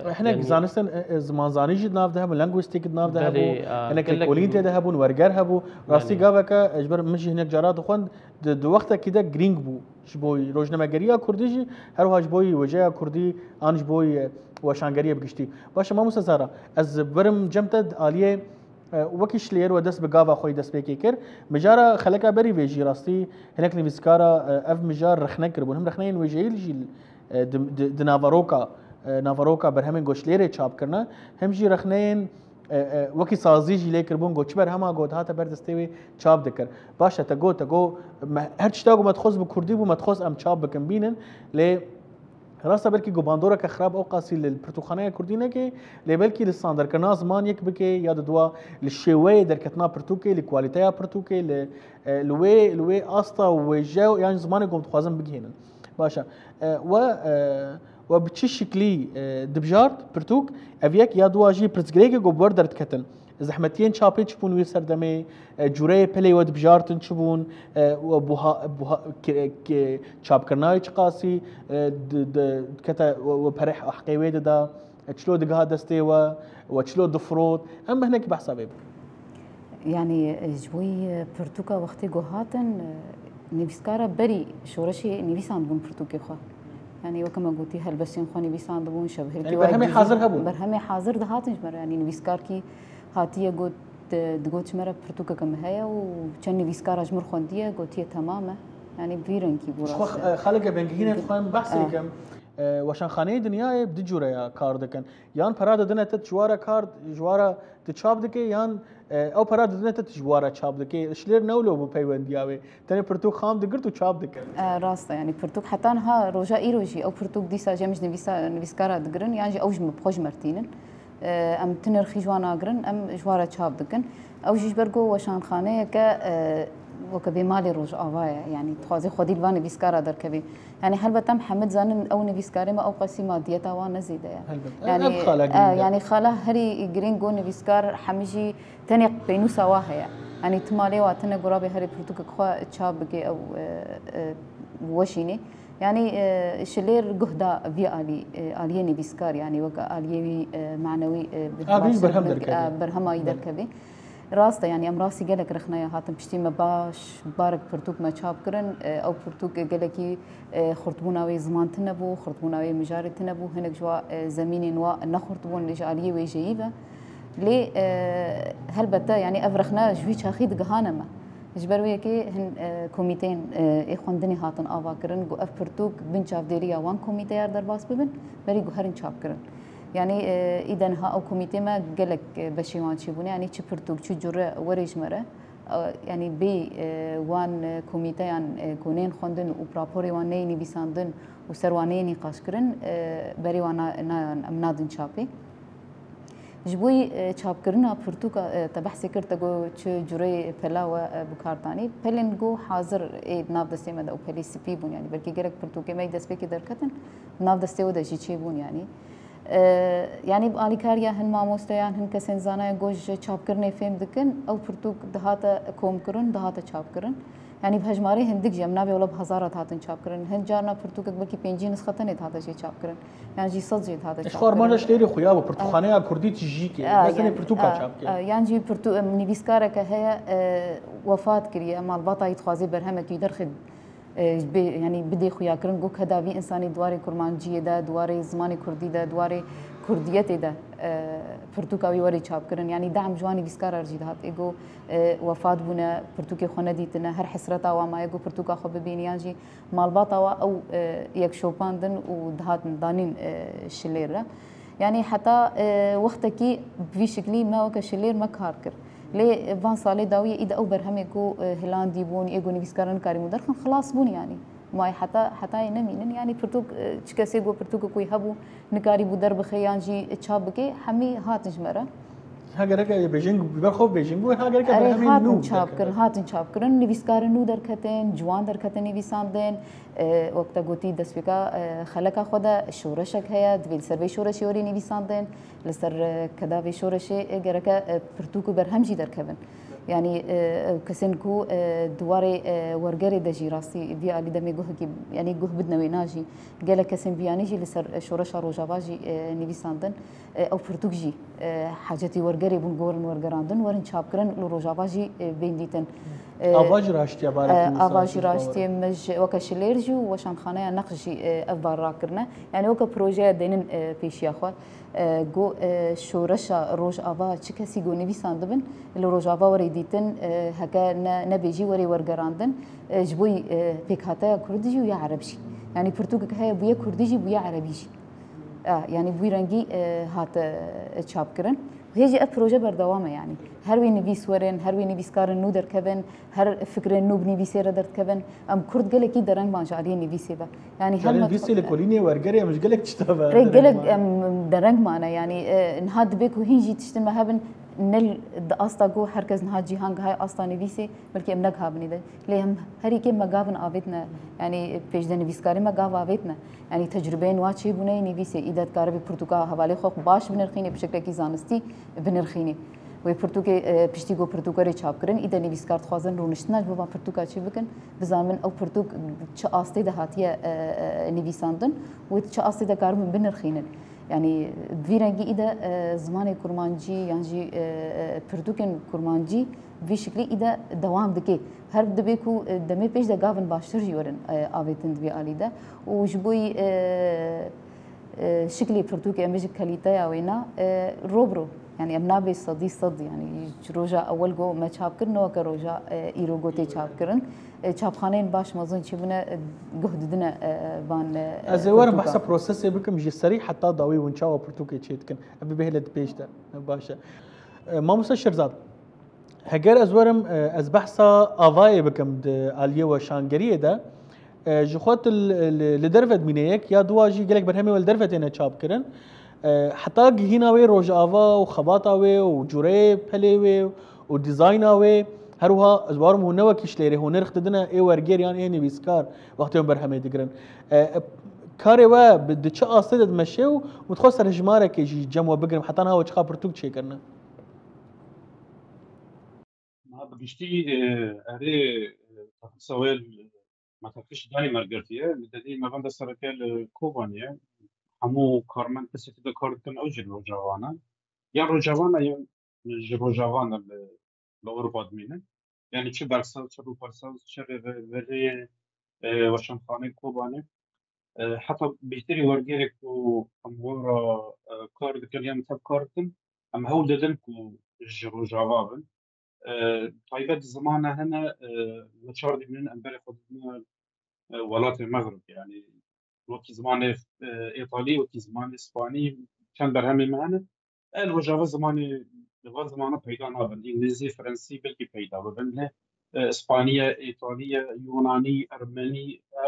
e, Hinek yanî zanistên, e, e, zimanzanî jî di nav de hebûn, lengwîstîk di nav de Belê, hebû, a, hinek gelek lêkolîn tê de hebûn, werger hebû. Rastî Belê. Gaveke, e, ji ber min jî hinek cara dixwend, di, di wextekî de girîng bû ji bo rojnamegeriya kurdî jî, her wiha ji bo wêjeya kurdî an ji bo, e, weşangeriyê bi giştî. Baş e, Mamoste Zara, ez birim cem te di aliyê E, wekî şilêr we dest bi gava xwe yî destpêkê kir. Mijara xeleka berî vê jî rastî hinek nivîskara, e, ev mijar rexne kiribûn. Him rexneyên wêjeyî jî, e, di, di, di naveroka, e, naveroka berhemên ku şilêrê çap kirine, him jî rexneyên, e, e, wekî sazî jî lê kiribûn, ku çi berhema ku dihate ber destê wê çap dikir. Baş e, te got, te got, me, her tişta ku me dixwest bi kurdî bû, me dixwest em çap bikin, bînin. Lê Rast e, belkî ku bandoreke xirab ew qasî li pirtûkxaneya kurdî neke, lê belkî li standardkirina ziman yek bike ya di dua li şêweyê derketina pirtûkê, li kwalîteya pirtûkê, li, e, li wê, li wê asta wêje yan zimanê ku em dixwazin bigihînin. Baş e. E, we, e, we bi çi şiklî, e, dibijart pirtûk? Ev yek ya dua jî pirsgirêkê ku bi we re derdiketin. Zehmetiyên çapê çi bûn wî serdemê, e, cûreyê pelê we dibijartin çi bûn, e, we buha-, buha-, ke-, ke-, çapkirina wê çi qasî, e, di, di, dikete we, we perê heqê wê dida, e, çilo digiha destê we, we çilo difirot. Em bi hinekî behsa vê bikin. Yanî, e, ji bo yî, e, pirtûka wextê ku hatin, e, nivîskara berî şoreşê nivîsandibûn pirtûkê xwe. Yanî weke me gotî helbestên xwe nivîsandibûn, şevhirkê Yanî wayek berhemê dî jî hazir hebûn. Berhemê hazir dihatin ji me re. Yanî nivîskarkî hatiye got, e, digot ji me re pirtûkeke min heye û çend nivîskara ji min xwendiye, gotiye temam e. Yanî bi vî rengî bû Ji xwe, rast e. e, xaleke bengihîne dixwem behsê Ah. bikim. E, weşanxaneyê dinyayê bi du cûre ya kar dikin. Yan pera didine te ji wara kar, ji wara tu çap dike, yan, e, ew pera didine te ji wara çap dike. Şilêr ne wilo bû peywendiya wê. Tenê pirtûk xam digirt û çap dikir. E, rast e, yanî pirtûk heta niha roja îro jî ew pirtûk dîsa jî em ji nivîsa-, nivîskara digirin, yan jî ew ji min bi xwe ji me re tînin. E, em ti nirxî ji wan nagirin, em ji wan re çap dikin. Ew jî ji ber ku weşanxaneyeke, e, weke bê malê Rojava ye, yanî dixwaze xwedî li van nivîskara derkevê. Yanî helbet em hemî dizanin ew nivîskarê me ew qasî madiyeta wan ne zêde ye. Helbet. Yanî, Ev xala e, girîng e. Yanî xala herî girîng ku nivîskar hemî jî tenê pênûsa wa heye. Yanî ti malê wa tine ku rabe herê pirtûkek xwe çap bike ew, e, e, weşînê. Yanî, e, şilêr guh da vî alî, e, aliyê nivîskar, yanî weke aliyê wî, e, manewî, e, bi A, vî baş berhem ser derkeve. e, berhema wî Belê. derkeve. Rast e, yanî em rastî gelek rexneya hatin piştî me baş barek pirtûk me çap kirin. E, ew pirtûk gelekî, e, xurtbûna wê ziman tune bû, xurtbûna wê mijarê tune bû. Hinek ji wa, e, zemînên wa nexurtbûn ji aliyê wêjeyî ve. Lê, e, helbette, yanî ev rexne ji wî çaxî digihane me. Ji ber wê yekê hin, e, komîteyên, e, ê xwendinê hatin ava kirin ku ev pirtûk bin çavdêriya wan komîteya derbas bibin, berî ku herin çap kirin. Yanî, e, îde niha ew komîtê me gelek, e, beşê wan çêbûne, yanî çi pirtûk, çi cure were ji me re. E, yanî bê, e, wan, e, komîteyan, e, ku nên xwendin û raporê wan neyê nivîsandin û ser wan neyê nîqaş kirin, e, berê wan na-, nayan, em nadin çapê. Ji bo yî, e, çapkirina pirtûka, e, te behsê kir, te got çi cureyê pela we, e, bi kar danî. Pelên ku hazir ê di nav destê me de û pelê spî bûn, yanî belkî gelek pirtûkê me yî destpêkê derketin, di nav destê we de jî çêbûn, yanî. E, yanî bi alîkariya hin mamosteyan, hin kesên zanayan ku ji çapkirinê fêm dikin, ew pirtûk dihate komkirin, dihate çapkirin. Yanî bi hejmarê hindik jî, em nabê wela bi hezara dihatin çapkirin. Hin carna pirtûkek belkî pêncî nisxe tenê dihate jê çapkirin. Yan jî sed jê dihate çapkirin. Ji xwe armanca şilêrê xuya bû, pirtûkxaneya kurdî tijî kê. Ne tenê pirtûka çap kê. Yan jî pirtû-, em, nivîskareke heye, e, wefat kiriye, malbata yî dixwazê berhemekî derxê, e, bê, yanî bidê xuyakirin, got keda vî însanî di warê kurmanciyê de, di warê zimanê kurdî de, di warê kurdiyetê de, e, pirtûka wî were çapkirin. Yanî dehm ji wan nivîskara re jî dihat. Ê got, e, wefat bûne, pirtûkê xwe nedîtine, her hesreta wan maye got pirtûka xwe bibîne, yan jî malbata wa ew, e, yek şopandin û dihatin danîn, e, şilêr re. Yanî heta, e, wextekî bi vî şiklî me weke şilêr me kar kir. Lê van salê dawiyê îde ew berhemê ku, e, hilandî bûn, ê ku nivîskaran nikarîbûn derxin, xilas bûn yanî. Ma heta, hetayê nemînin. Yanî pirtûk, e, çi kesê ku pirtûkek wî hebû, nikarîbû derbixe yan jî çap bike, hemî hatin ji me re. Ha gerek e bêjin, bi ber xwe bêjin bû, ha gerek e Erê, berhemên hatin nû çap derkeve. Kirin, hatin çap kirin, nivîskarên nû derketin, ciwan derketin nivîsandin. E, wek te gotî destpêka, e, xeleka xwe de şoreşek heye, divê li ser vê şoreşê werê nivîsandin. Li ser, e, keda vê şoreşê, e, gereke, e, pirtûk û berhem jî derkevin. Yanî, e, ew kesên ku, e, di warê, e, wergerê de jî rastî vî alî demê guhekî, yanî guh bidine wêna jî, gelek kesên biyanî jî li ser, e, şoreşa Rojava jî, e, nivîsandin. E, ew pirtûk jî, e, hacetî wergerê bûn, ku werin wergerandin, werin çapkirin, li Rojava jî, e, bên dîtin. E, Ava jî raştiye barê e, ava jî raştiye me ji, weke şilêr jî û weşanxaneya Neqş jî, e, ev bar rakirine. Yanî weke projeya dênin, e, pêşiya xwe. E, got, e, şoreşa Rojava çi kesî got nivîsandibin, li Rojava were dîtin, e, heke ne, nebê jî were wergerandin, e, ji bo, e, pêkhateya kurdî jî û ya ereb jî. Yanî pirtûkek heye bûye kurdî jî, bûye erebî jî. E, yanî bûyî rengî, e, hate, e, çapkirin. Hê jî ev proje berdewam e yanî. Her wê nivîs werin, her wê nivîskarên nû derkevin, her fikrên nû bi nivîsê re derdikevin. Em kurd gelekî dereng man ji aliyê nivîsê ve. Yanî her Yanî me nivîsê li kolînê wergerê em ji gelek tişta ve Rê dereng gelek man. Em dereng mane. Yanî, e, niha dibe ku hîn jî tiştin me hebin, ne l-, di asta ku herkes niha cîhan gihay asta nivîsê, belkî em negihabinê de. Lê em herî kêm me gavin avêtine. Yanî pêşde nivîskarî me gav avêtine. Yanî tecrubeyên wa çêbûneyê nivîsê, îde dikaribe pirtûka hevalê xwe baş binirxînê, bi şeklekî zanistî binirxînê. Wê pirtûkê, e, piştî ku pirtûk were çapkirin, îde nivîskar dixwazin rûniştina ji bo van pirtûka çê bikin, bizanibin ew pirtûk çi astê de hatiye, e, e, nivîsandin û çi astê de karibin binirxînin. Yanî vî rengî îde, e, zimanê kurmancî yan jî, e, e, pirtûkên kurmancî vî şiklî îde dewam dike. Her dibe ku, e, demê pêş de gavin baştir jî werin, e, avêtin di vî alî de. Û ji bo yî, e, e, şiklê pirtûkê em bêjin kalîteya wêna, e, ro bi ro. Yanî em nabê sedî sed, yanî ji roja ewil go me çap kir, ne weke roja, e, îro go tê çap kirin. E, çapxaneyên baş mezin çêbûne, e, guh didine, e, van, e, Ez ê werim pirtûkan. Behsa prosesê bikim ji serî heta dawî hûn çawa pirtûkê çê dikin. Ev bihêle di pêş de. Baş e. E, Mamoste Şirzad, heger ez werim, e, ez behsa avayê bikim di aliyê weşangeriyê de. E, ji xwe tu li, li, li derve dimîne yek ya duwa jî gelek berhemê we li derve têne çapkirin. E, heta gihîna wê Rojava û xebata wê û cureyê pelê wê û dîzayna wê, her wiha ez bawerim hûn ne wekî şilêrê, hûn nirx didine ê werger yan ê nivîskar wextê hûn berhemê digirin. E, e, karê we bi, di çi astê de dimeşe û min dixwest serhejmarekê jî cem we bigirim, heta niha we çiqa pirtûk çêkirine? Niha bi giştî, e, erê, e, tefrîsa wê, e, me tefrîş danî me girtiye. Li dedî me venda sereke li Kobanê ye. Hemû karmend kesê ku de kar dikin ew jî li Rojava ne. Ya Rojava ne, ya ji Rojava ne li li Ewropa dimînin. Yani çi bergsaz, çi rûpelsaz, çi rêve-, rêverê, e, weşanxaneyê Kobanê. E, heta bêhtirî wergêrê ku em wara, e, kar dikin yan tev kar dikin, em hewl didin ku ji Rojava bin. E, taybet zimane hene, e, neçar dimînin em berê xwe didine, e, welatê Mexrib. Yani wekî zimanê, e, Îtalî, wekî zimanê Spanî, çend berhemê me hene. E, li Rojava zimanê, li van zimana peyda nabin. Îngilîzî, Frensî belkî peyda bibin. Lê, e, Spaniye, Îtaliye, Yunanî, Ermenî, e,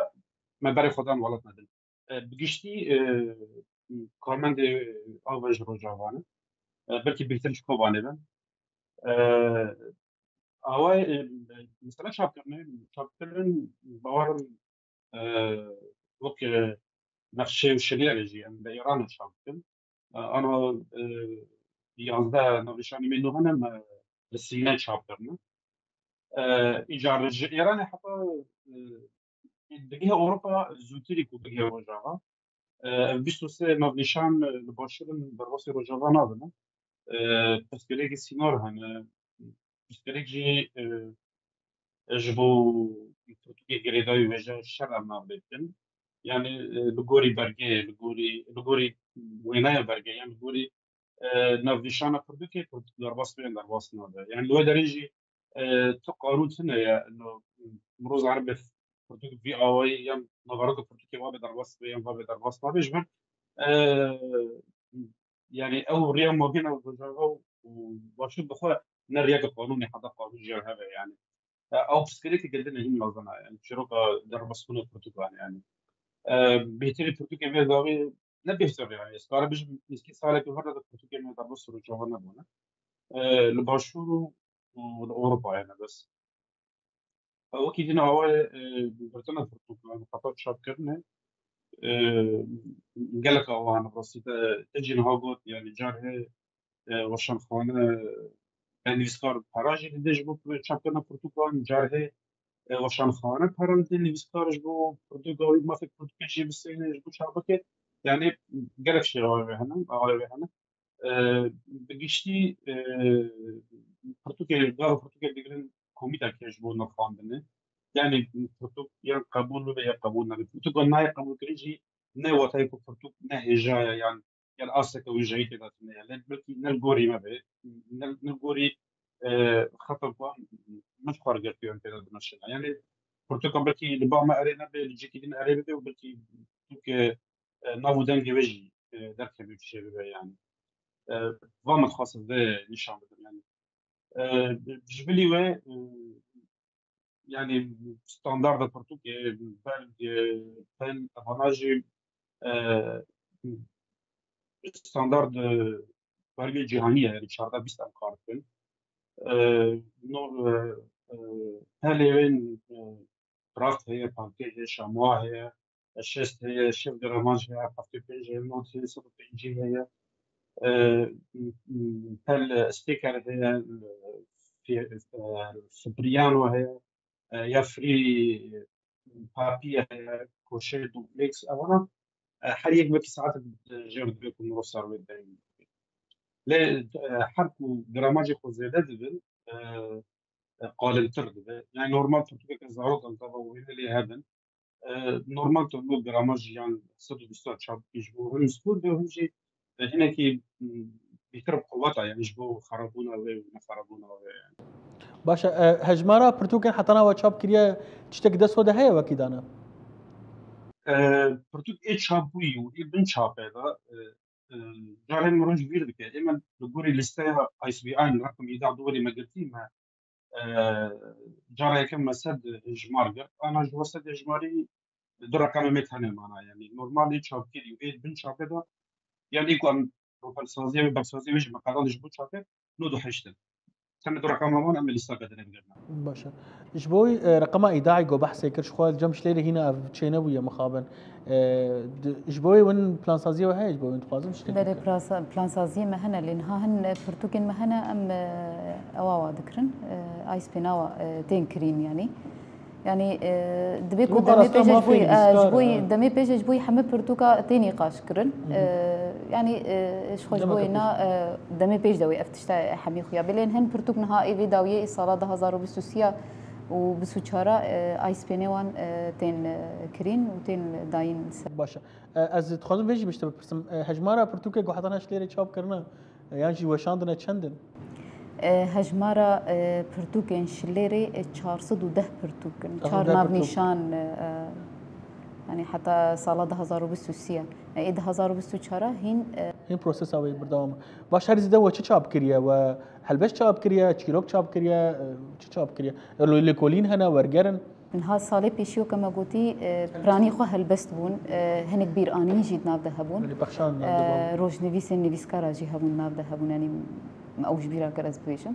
me berê xwe dan welat nedin. E, bi giştî, e, karmendê ava ji Rojava ne. E, belkî bêhtir ji Kobanê bin. E, Awayê, e, mesela çapkirinê, çapkirin bawerim, e, wek, e, nexşê û şirîyerê jî em li Îranê çap dikin. E, ana, e, yazdeh navnîşanî me nû hene me li Sînê çap kirine. E, îcar ji Îranê heta, e, digihê Ewropa zûtirî ku bigihê Rojava. E, ev bîst û sê navnîşan, e, li başûr in, derbasî Rojava nabin. E, pirsgirêkî sînor hene. Pirsgirêk jî, e, ji bo pirtûkê girêdayî wêje şer em navê dikin. Yani, e, li gorî bergê, li gorî, li gorî wêneya bergê, yan li gorî, e, navnîşana pirtûkê, pirtûk derbas bê, derbas nabe. Yani li wê derê jî, e, tu qanûn tune ye, no, mirov zanibe pirtûk vî awayî, yan naveroka pirtûkê wabe derbas be, yan wabe derbas nabe. Ji ber, e, yani ew riya mabêna Rojava û Başûr bi xwe ne riyeke qanûnê, heta qanûn jî hebe yani. E, ew pirsgirêkeke din e, hîn mezin e, yani çîroka derbasbûna pirtûkan yani. E, bêhtirî pirtûkê vê gavê ne bêhtir yani. Ez karim bijim, nêzîkî salekî hûr de pirtûkê me derbas Rojava nebûne. E, li Başûr û, û li Ewropa hene bes. E, wekî din awayê, e, girtina pirtûkan, xeta çapkirinê, e, gelek awa hene, bi rastî te, te jî niha got, yani car hê, e, weşanxane, e, nivîskar pera jî dide ji bo çapkirina pirtûkan, car hê, e, weşanxane pera dide nivîskar ji bo pirtûka wî, mafek pirtûkê jî bisêne ji bo çap bike. Yani gelek şey awayê hene, awayê hene. E, bi giştî, e, pirtûkê, gava pirtûkê digirin komîtek heye ji bo nirxandinê. Yani pirtûk yan qebûl bibe ya qebûl nebe. Pirtûka nayê qebûlkirin jî ne wateyê ku pirtûk ne hêja ye yan, yan asteke wêjeyî tê de tune ye. Lê belkî ne li gorî me be, ne, ne li gorî, e, xeta ku em, min xwe girtiye em tê de dimeşin. Yani pirtûka belkî li ba me erê nebe, li cihekî din erê bibe û belkî pirtûkê, e, nav û dengê wê jî, e, derkeve û çêbibe yani. E, va min dixwest vê nîşan bidim yani. E, ji bilî wê, e, yani standarda pirtûkê, berg, e, pel, evana jî, e, standard, e, bergê cîhanî ye, yani çardeh bîst em kar dikin. E, no, e, e, pelê wê, e, Kraft heye, Pantê heye, Chamois heye, Şêst heye, şêst gramaj heye, heftê pênc heye, not heye, sed û pêncî heye. E, m-, m-, pel, e, Staker heye, e, fi-, e, Cipriano heye, e, ya Free, e, Papi heye, Crochet Duplex, evana, e, her yek wekî saetek, e, jêr dibe ku mirov ser wê deng. Lê, e, her ku gramajê xwe zêde dibin, e, e, qalintir dibe. Yani normal pirtûkeke zarok em gava wêne lê hebin. E, normal tablo gramaj yan sed û bîst çap bikî ji bo him stûr be, him jî, e, hinekî, m, bêtir bi qeweta, yani ji bo xerabûna wê û nexerabûna wê yani. Baş e, e, hejmara pirtûkên hetana we çap kiriye tiştek dest xwe de heye wekî dane? E, pirtûk ê çap bûyî û ê bin çapê de, e, e, carên mirov ji bîr dike. Ê me li gorî lîsteya I S B N, reqem îda du werî me girtî, me, e, cara yekem me sed hejmar girt. Ana ji we sed hejmarî du reqemê me tenê mana. Yani normal ê çapkirî û ê bin çapê de, yani ku em rûpelsaziya wê, bersaziya wê jî me qedand ji bo çapê, nod û heşt in. Tenê du reqema wan em ê lîsteke dinê bigirine. Baş e. Ji bo wî, e, reqema îdaî ku behsê kir, ji xwe cem ji lêrê hîna ev çênebûye mixabin. E, di-, ji bo wê win plansaziya we heye, ji bo win dixwazin tiştekî Belê, bikin. Plansa-, plansaziyê me hene, lê niha hin, e, pirtûkên me hene, em, e, ewa wa dikirin. E, I S B N wa, e, tên kirîn, yanî. Yanî, e, dibê ku demê pêş ji bo, e, ji bo demê pêş ji bo heme pirtûka tê nîqaş kirin. E, yanî, e, ji xwe ji bo na, e, demê pêş de wê ev tişta hemî xuya bê. Lê hin pirtûk niha ê vê dawiyê ê sala du hazar û bîst û sê û bîst û çar, e, ISBNê wan, e, tên, e, kirîn û tên dayîn ser. Baş e. E, ez dixwazim vê jî bi te bipirsim. E, hejmara pirtûkê ku heta niha ji lêrê çap kirine, e, yan jî weşandine çend in? E, hejmara, e, pirtûkên ji lêrê, e, çar sed û deh pirtûk in. Çar navnîşan, e, e, yanî heta sala du hazar û bîst û sê. E, ê du hazar û bîst û çar hîn, e, Hîn prosesa wê berdewam e. Baş, herî zêde we çi çap kiriye? We helbest çap kiriye, çîrok çap kiriye, e, çi çap kiriye? E, lê-, lêkolîn hene, werger in? Niha salê pêşî weke me gotî, e, piranî xwe helbest bûn, e, hinek bîranîn jî di nav de hebûn. Belê, pexşan nav de bûn. E, rojnivîsên nivîskara jî hebûn nav de hebûn, yanî ew ji bîra kir ez bibêjim.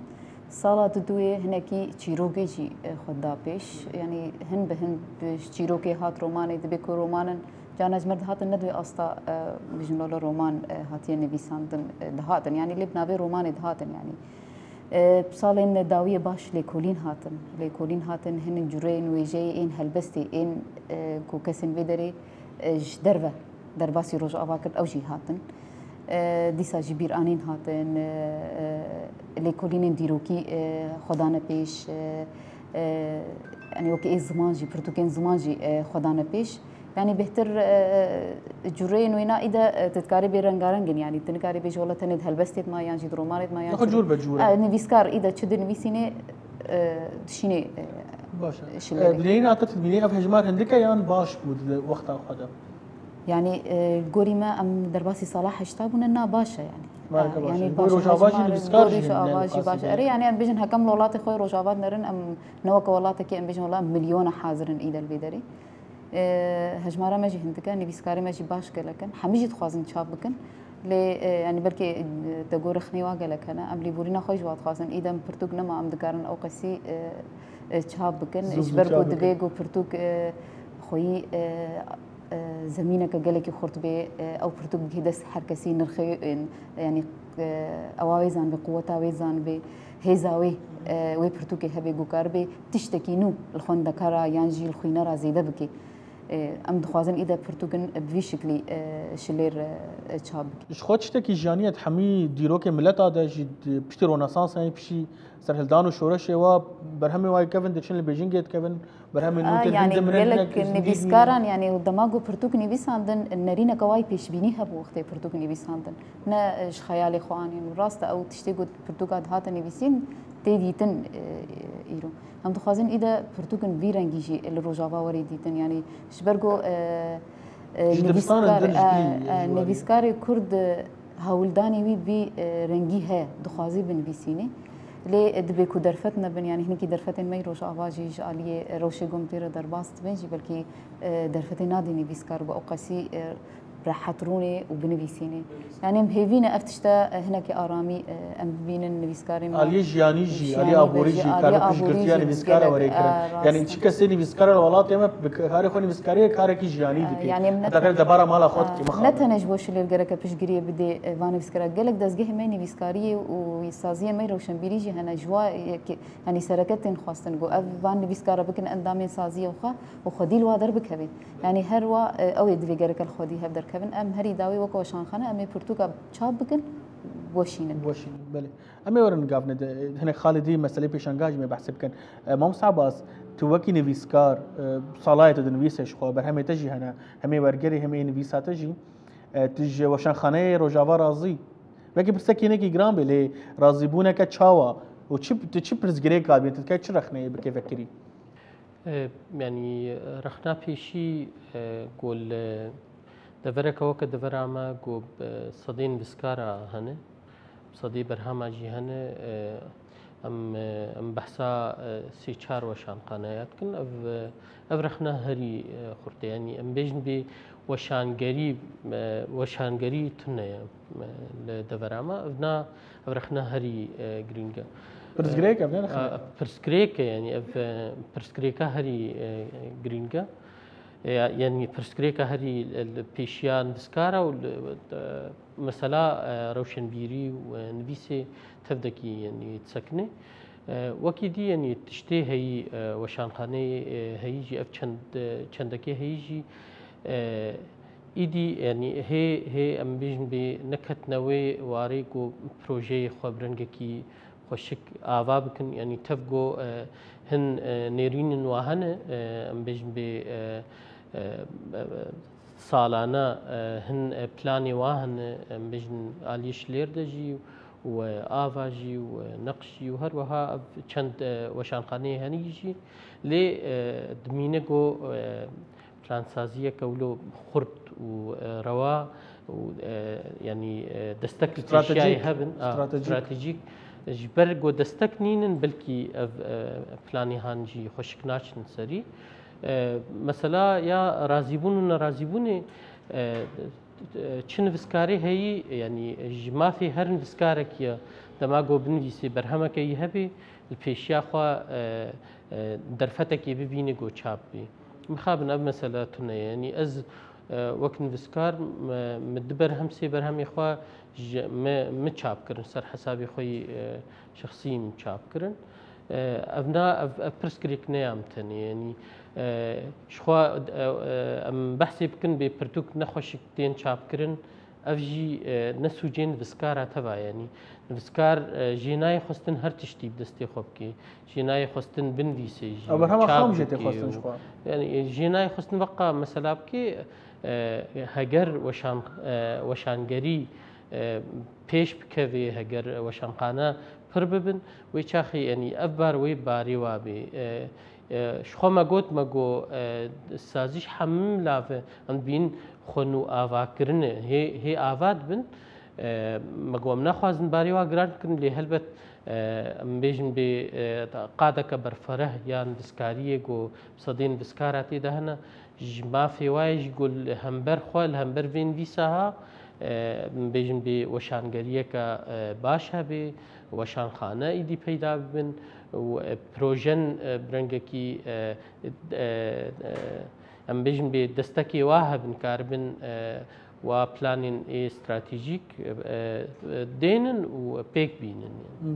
Sala diduyê hinekî çîrogê jî, e, xwe da pêş, yanî hin bi hin bi çîrokê hat romanê, dibê ku romanin, carna ji me dihatin ne di vê asta, e, bijin wele roman, e, hatiye nivîsandin, e, dihatin, yanî lê bi navê romanê dihatin, yanî. E, salên dawiyê baş lêkolîn hatin. Lêkolîn hatin, hinek cureyên wêjeyê ên helbestê ên, e, ku kesên vê derê, e, ji derve derbasî Rojava kirin, ew jî hatin. E, dîsa jî bîranîn hatin, e, e, lêkolînên dîrokî, e, xwe dane pêş, e, e, yanî wekî ê ziman jî, pirtûkên ziman jî, e, xwe dane pêş. Yanî bêhtir, e, e, cureyên wêna î de, e, tu dikarî bê rengareng in, yanî tu nikarî bêjî wele tenê di helbestê de ma yan jî di romanê de ma yan jî cur be cur e. E, nivîskar î de çi dinivîsînê, e, dişînê, e, Baş e. E, dileyîna te tu dibînî ev hejmar hindik e yan baş bû di wexta xwe de? Yanî, e, gorî me em derbasî sala heşta bûne, na baş e yanî. Marka baş e. Yanî gorî Rojava jî nivîskar jî hene. Erê, yanî em bêjin heke em li welatê xwe Rojava nerin, em ne weke welatekê em bêjin wela milyona hazir in î de li vê derê. E, hejmara me jî hindik e, nivîskarê me jî baş gelek in. Hemî jî dixwazin çap bikin. Lê, e, yanî belkê, e, te got rexnê wa gelek hene. Em lêborîna xwe jî wa dixwazin. Î dem pirtûk nema em dikarin ew qesî, e, e, çap bikin. Ji ber ku divê ku pirtûk, e, xweyî, e, e, zemîneke gelekî xurt bê, e, ew pirtûk bigihê dest her kesî nirxê, e, yanî, e, ewa wê zanibê, quweta wê zanibê, hêza wê, e, wê pirtûkê hebe ku karibê tiştekî nû li xwendekara yan jî li xwînera zêde bike. E, em dixwazin î de pirtûkin bi vî şiklî, e, şilêr, e, çap bikin. Ji xwe tiştekî jiyanî ye, di hemî dîrokê mileta de jî di piştî Ronesansa, yanî piştî serhildan û şoreşê wa berhemên wa yê kevin diçin li Bêjingê dikevin, berhemên nû tên hin dimrin, gelek nivîskaran, yanî dema ku pirtûk nivîsandin, nerîneke wa yê pêşbînî hebû wextê pirtûk nivîsandin. Ne, e, ji xeyalê xwe anîn û rast e, ew tiştê ku pirtûka dihate nivîsîn tê dîtin, e, îro. Em dixwazin î de pirtûkin vî rengî jî li Rojava were dîtin. Yanî ji ber ku, e, e, nivîskar, e, e, nivîskarê Kurd, e, hewldanê wî vî, e, rengî heye, dixwazî binivîsînê. Lê, e, dibê ku derfet nebin, yanî hinekî derfetên me yê Rojava jî ji aliyê, e, rewşê ku em tê re derbas dibin jî belkî, e, derfetê nadê nivîskar ku ew qesî, e, rehet rûnê û binivîsînê. Yanî em hêvî ne ev tişte, e, hinekî aramî, e, em bibînin nivîskarê me. Aliyê jiyanî jî, aliyê aborî jî, karbî piştgirtiya nivîskara were kirin. Yanî çi kesê nivîskara li welatê me bi karê xwe nivîskariyê karekî jiyanî dike. Yanî em ne Heta tenê, debara mala xwe dikê, mixabin. Ne tenê ji bo şilêr gereke piştgiriyê bidê, e, van nivîskara. Gelek dezgehê me yê nivîskariyê û saziyê me yê rewşenbîrî jî hene. Ji wa yekê, yanî sereke tên xwestin ku ev van nivîskara bikin endamên saziyê xwe û xwedî li wa derbikevin. Yanî her wa, e, ew ê divê gereke li xwedî hev derkevin. Em herî dawî weke weşanxane em ê pirtûka çap bikin, weşînin. Weşînin, belê. Em ê werin gavne de, hinek xalê dî meselê pêşangaha jî me behsê bikin. E, Mamosta Abbas, tu wekî nivîskar, e, salayê tu dinivîse ji xwe, berhemê te jî hene, hemê wergerê, hemê nivîsa te jî. E, tu ji weşanxaneyê Rojava razî? Belkî pirsekî hinekî giran bê, lê razîbûneke çawa? Û çi, tu çi pirsgirêka dibînî, tu dikare çi rexneyê bikê vekirî? E, yanî, rexna pêşî, e, ku li devereke weke devera me ku, e, sedê nivîskara hene, sedê berhema jî hene, e, em, e, em behsa, e, sê çar weşanxaneya dikin. Ev, e, ev rexna herî, e, xurt e. Yanî em bêjin bê weşangerî, e, weşangerî tune ye, e, li devera me. Ev na, ev rexna herî, e, girîng e. Pirsgirêk e, ne rexne? E, pirsgirêk e, yanî ev, e, pirsgirêka herî, e, girîng e. E, yanî pirsgirêka herî, e, li pêşiya nivîskara û li, e, mesela, e, rewşenbîrî û, e, nivîsê tevdekî, yanî disekine. E, wekî dî, yanî tiştê heyî, e, weşanxaneyê, e, heyî jî, ev çend, e, çendekê heyî jî, e, îdî, yanî hê, hê em bêjin bê neketine wê warê ku projeyê xwe bi rengekî xweşik ava bikin. Yanî tev ku, e, hin, e, nêrînin wa hene, e, em bêjin bê, e, e, e, salane, e, hin, e, planê wa hene, em bêjin aliyê şilêr de jî û ava jî û neqş jî û her wiha ev çend, e, weşanxaneyê henî jî lê, e, dimîne ku, e, plansaziyeke wilo xurt û, e, rewa û, e, yanî, e, destek li Stratejîk. pêşiyayê hebin, a, Stratejîk. stratejîk. Ji ber ku destek nînin, belkî ev, e, planê han jî xweşik naçin serî. E, mesela ya razîbûn û nerazîbûnê, e, çi nivîskarê heyî, yanî ji mafê her nivîskarekî ye, dema ku binivîsê berhemeke yî hebê, li pêşiya xwe, e, e, derfetekê bibîne ku çap bî. Mixabin ev mesele tune ye. Yanî ez, e, wek nivîskar, me, min du berhem, sê berhemê xwe ji me, min çap kirin, ser hesabê xwe yî, e, şexsî min çap kirin. E, ev na, ev, ev pirsgirêk ne ya min tenê. Yanî, e, ji xwe, e, e, em behsê bikin bê pirtûk nexweşik tên çap kirin, ev jî, e, ne sûcê nivîskara teva, yanî nivîskar, e, jê nayê xwestin her tiştî bi destê xwe bike, jê nayê xwestin binivîse jî, Ew berhema çap xwe jê tê bike xwestin û, ji xwe. yanî, e, jê nayê xwestin veqa mesela bike, e, heger weşan-, e, weşangerî, e, pêş bikevê, heger weşanxane pir bibin, wê çaxê, yanî ev bar wê barê wa bê. E, e, ji xwe me got, me got, e, sazîş hemû milav e, em dibînin xwe nû ava kirine, hê, hê ava dibin. E, me got, em naxwazin barê wa giran bikin, lê helbet, e, em bêjin bê, e, qadeke berfereh ya nivîskariyê ku bi sedê nivîskara tê de hene, ji mafê wa ye jî ku li hember xwe, li hember vê nivîsa ha, e, em bêjin bê weşangeriyeke, e, baş hebe, weşanxane îdî peyda bibin û, e, projen, e, bi rengekî, e, e, e, em bêjin bê destekê wa hebin, karibin, e, wa planên ê stratejîk, e, e, dênin û pêk bînin.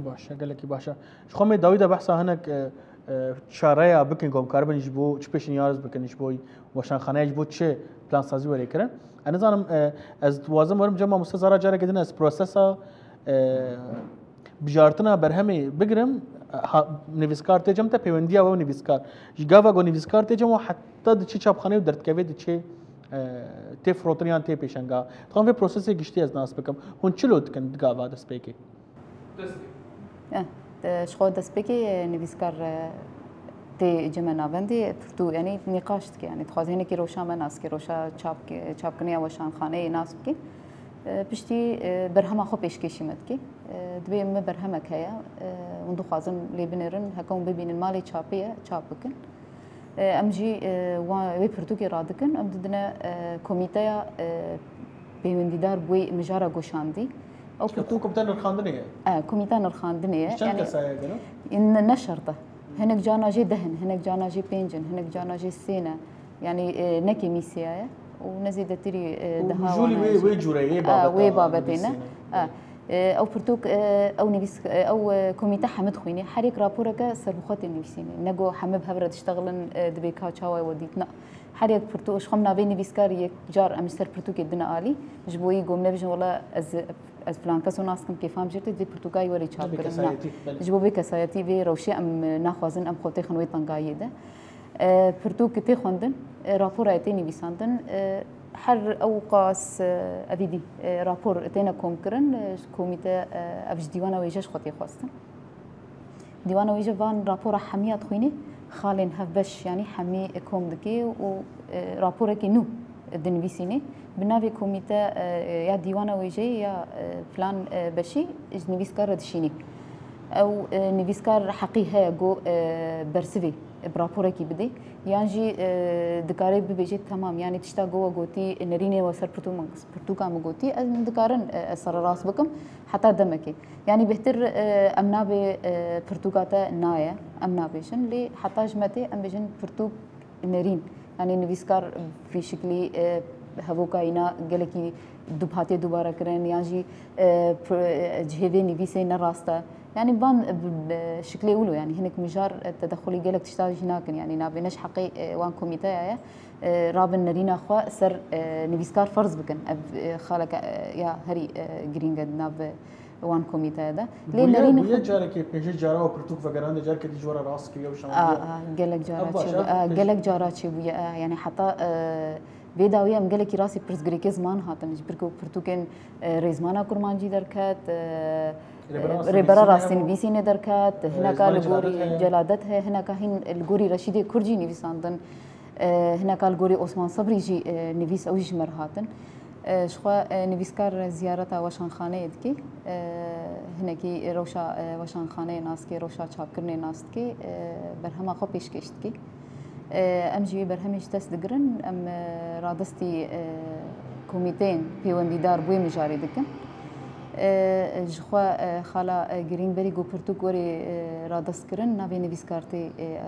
Baş e, gelekî baş e. Ji xwe me dawî de behsa hinek, e, e, çareya bikin ku em karibin ji bo çi pêşniyar bikin, ji bo weşanxaneya, ji bo çi plansazî were kirin. Ez nizanim, e, ez dixwazim werim cem mamoste Zara careke din ez prosesa, e, bijartina berhemê bigirim, ha, nivîskar tê cem te pêwendiya we û nivîskar. Ji gava ku nivîskar tê cem we heta diçe çapxaneyê û derdikeve diçe, e, tê firotin yan tê pêşenga. Dixwazim vê prosesê giştî ez nas bikim. Hûn çilo dikin di gava destpêkê? Eh, de, ji xwe destpêkê nivîskar, e, tê cem me navendê pirtû, yanî nîqaş dike, yanî dixwaze hinekî rewşa me nas bike, rewşa çap, çapkirina weşanxaneyê nas bike. E, piştî, e, berhema xwe pêşkêşî me dike. E, dibê me berhemek heye, e, hûn dixwazin lê binêrin, heke hûn bibînin malê çapê ye, çap bikin. E, em jî, e, wa-, wê pirtûkê radikin, em didine, e, komîteya, e, pêwendîdar bi wê mijara goşandî. Ew Komîte nirxandinê ye? E, komîte nirxandinê ye. Ji çend Yanî, kesayê gelo? Ne, ne şert e. Hinek carna jê deh in, hinek carna jê pênc in, hinek carna jê sê ne. Yanî, e, ne kêmî sê ye û ne zêdetirî, e, Û deha mijûlî wana wê, jî. wê cûre yê E, babeta wê babetê ne. nivîsîne. E, E, ew pirtûk, e, ew nivîs-, e, ew, e, komîte hemî dixwînê. Her yek raporeke serbixwe tê nivîsînê. Ne got hemî bi hev re diştexilin, e, dibê ka çawa we dît. Na. Her yek pirtûk, ji xwe min navê nivîskar yek car em ji ser pirtûkê dine alî. Ji bo yî got min nebêjin, wela ez, ez filan keso nas dikim, kêfa min jê tê, divê pirtûka yî were çap Tabii kirin. Na. kesayetî, belê. Ji bo vê kesayetî, vê rewşê em, e, naxwazin em xwe têxin wê tengayiyê de. E, pirtûk tê xwendin, e, rapora tê nivîsandin. E, her ewqas, e, evî dî, e, rapor têne komkirin, e, ji komîte, e, ev ji dîwana wêje ji xwe tê xwestin. Dîwana wêje van rapora hemiya dixwînê, xalên hevbeş, yanî hemî kom dike û, e, raporekî nû dinivîsînê. Bi navê komîte, e, ya dîwana wêjeyê ya, e, filan, e, beşî ji nivîskar re dişînî. Ew, e, nivîskar heqî heye ku, e, bersivê bi raporekî bidê. Yan jî, e, dikare bibêje, temam, yanî tişta ku we gotî, nerînê we ser pirtû-, pirtûka min gotî, ez dikarin, e, ez sererast bikim heta demekê. Yanî bêhtir, e, em nabê, e, pirtûka te naye, em nabêjin, lê heta ji me tê, em bêjin pirtûk nerîn. Yanî nivîskar vî şiklî, e, Hevoka îna gelekî dubhatê dubare kirin, yan jî, e, pro-, e, cihê vê nivîsê ne rast e. Yanî van, e, bi, bi şiklê wilo, yanî hinek mijar, e, tedexulî gelek tişta jî nakin. Yanî navê ne ji heqê, e, wan komîteya ye, e, rabin nerîna xwe ser, e, nivîskar ferz bikin. Ev, e, xaleke, e, ya herî, e, girîng e di nav, e, wan komîteya de. Lê Bûye, nerînê bûye xwe carekê pêncî cara û pirtûk vegerandê, carekê dî ji we re rast kiriye û şandiye? A, a, gelek cara Ev baş, çêbû-, ev a, pêş- gelek cara çêbûye, a, yanî heta, e, vê dawî em gelekî rastî pirsgirêkê ziman hatin. Ji ber ku pirtûkên, e, rêzmana kurmancî derket, e, Rêbera e, Rastînivîsî rêbera ne hebo? Rastînivîsî nê derket, E, hineka zimanê li gorî Celadet heye? Celadet heye, hineka hîn li gorî Reşîdê Kurd jî nivîsandin, e, hineka li gorî Osman Sebrî jî, e, nivîs ew jî ji me re hatin. E, ji xwe, e, nivîskar ziyareta weşanxaneyê dike. E, hinekî rewşa, e, weşanxaneyê nas dike, rewşa çapkirinê nas dike, e, berhema xwe pêşkêş dike. E, em jî wê berhemê ji dest digirin, em, e, radestî, e, komîteyên pêwendîdar bi wê mijarê dikin. E, ji xwe, e, xala, e, girîng berî ku pirtûk werê, e, radestkirin, navê nivîskar tê, e,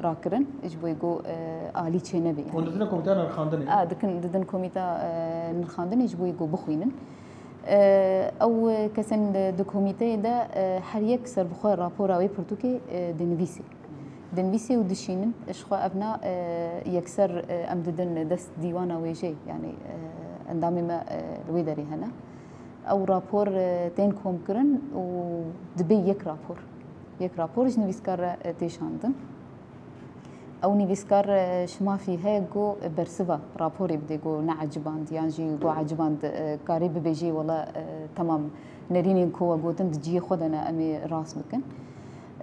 rakirin, ji bo ku, e, alî çênebe, yani. Hûn didine komîteya nirxandinê? A, dikin, didin komîta, e, nirxandinê ji bo ku bixwînin. E, ew kesên di, di komîteyê de, e, her yek serbixwe rapora wê pirtûkê, e, dinivîsê. Dinivîsê û dişînin, ji xwe evna, e, yekser, e, em didin dest dîwana wêjeyê, yanî, e, endamê me, e, li wê derê hene. Ew rapor, e, tên komkirin û dibe yek rapor. Yek rapor ji nivîskar re, e, tê şandin. Ew nivîskar, e, ji mafî heye ku bersiva raporê bide ku neeciband, yan jî ku eciband, e, karê bibêjê, wela, e, temam, nerînên ku we gotin di cihê xwe de ne, em ê rast bikin.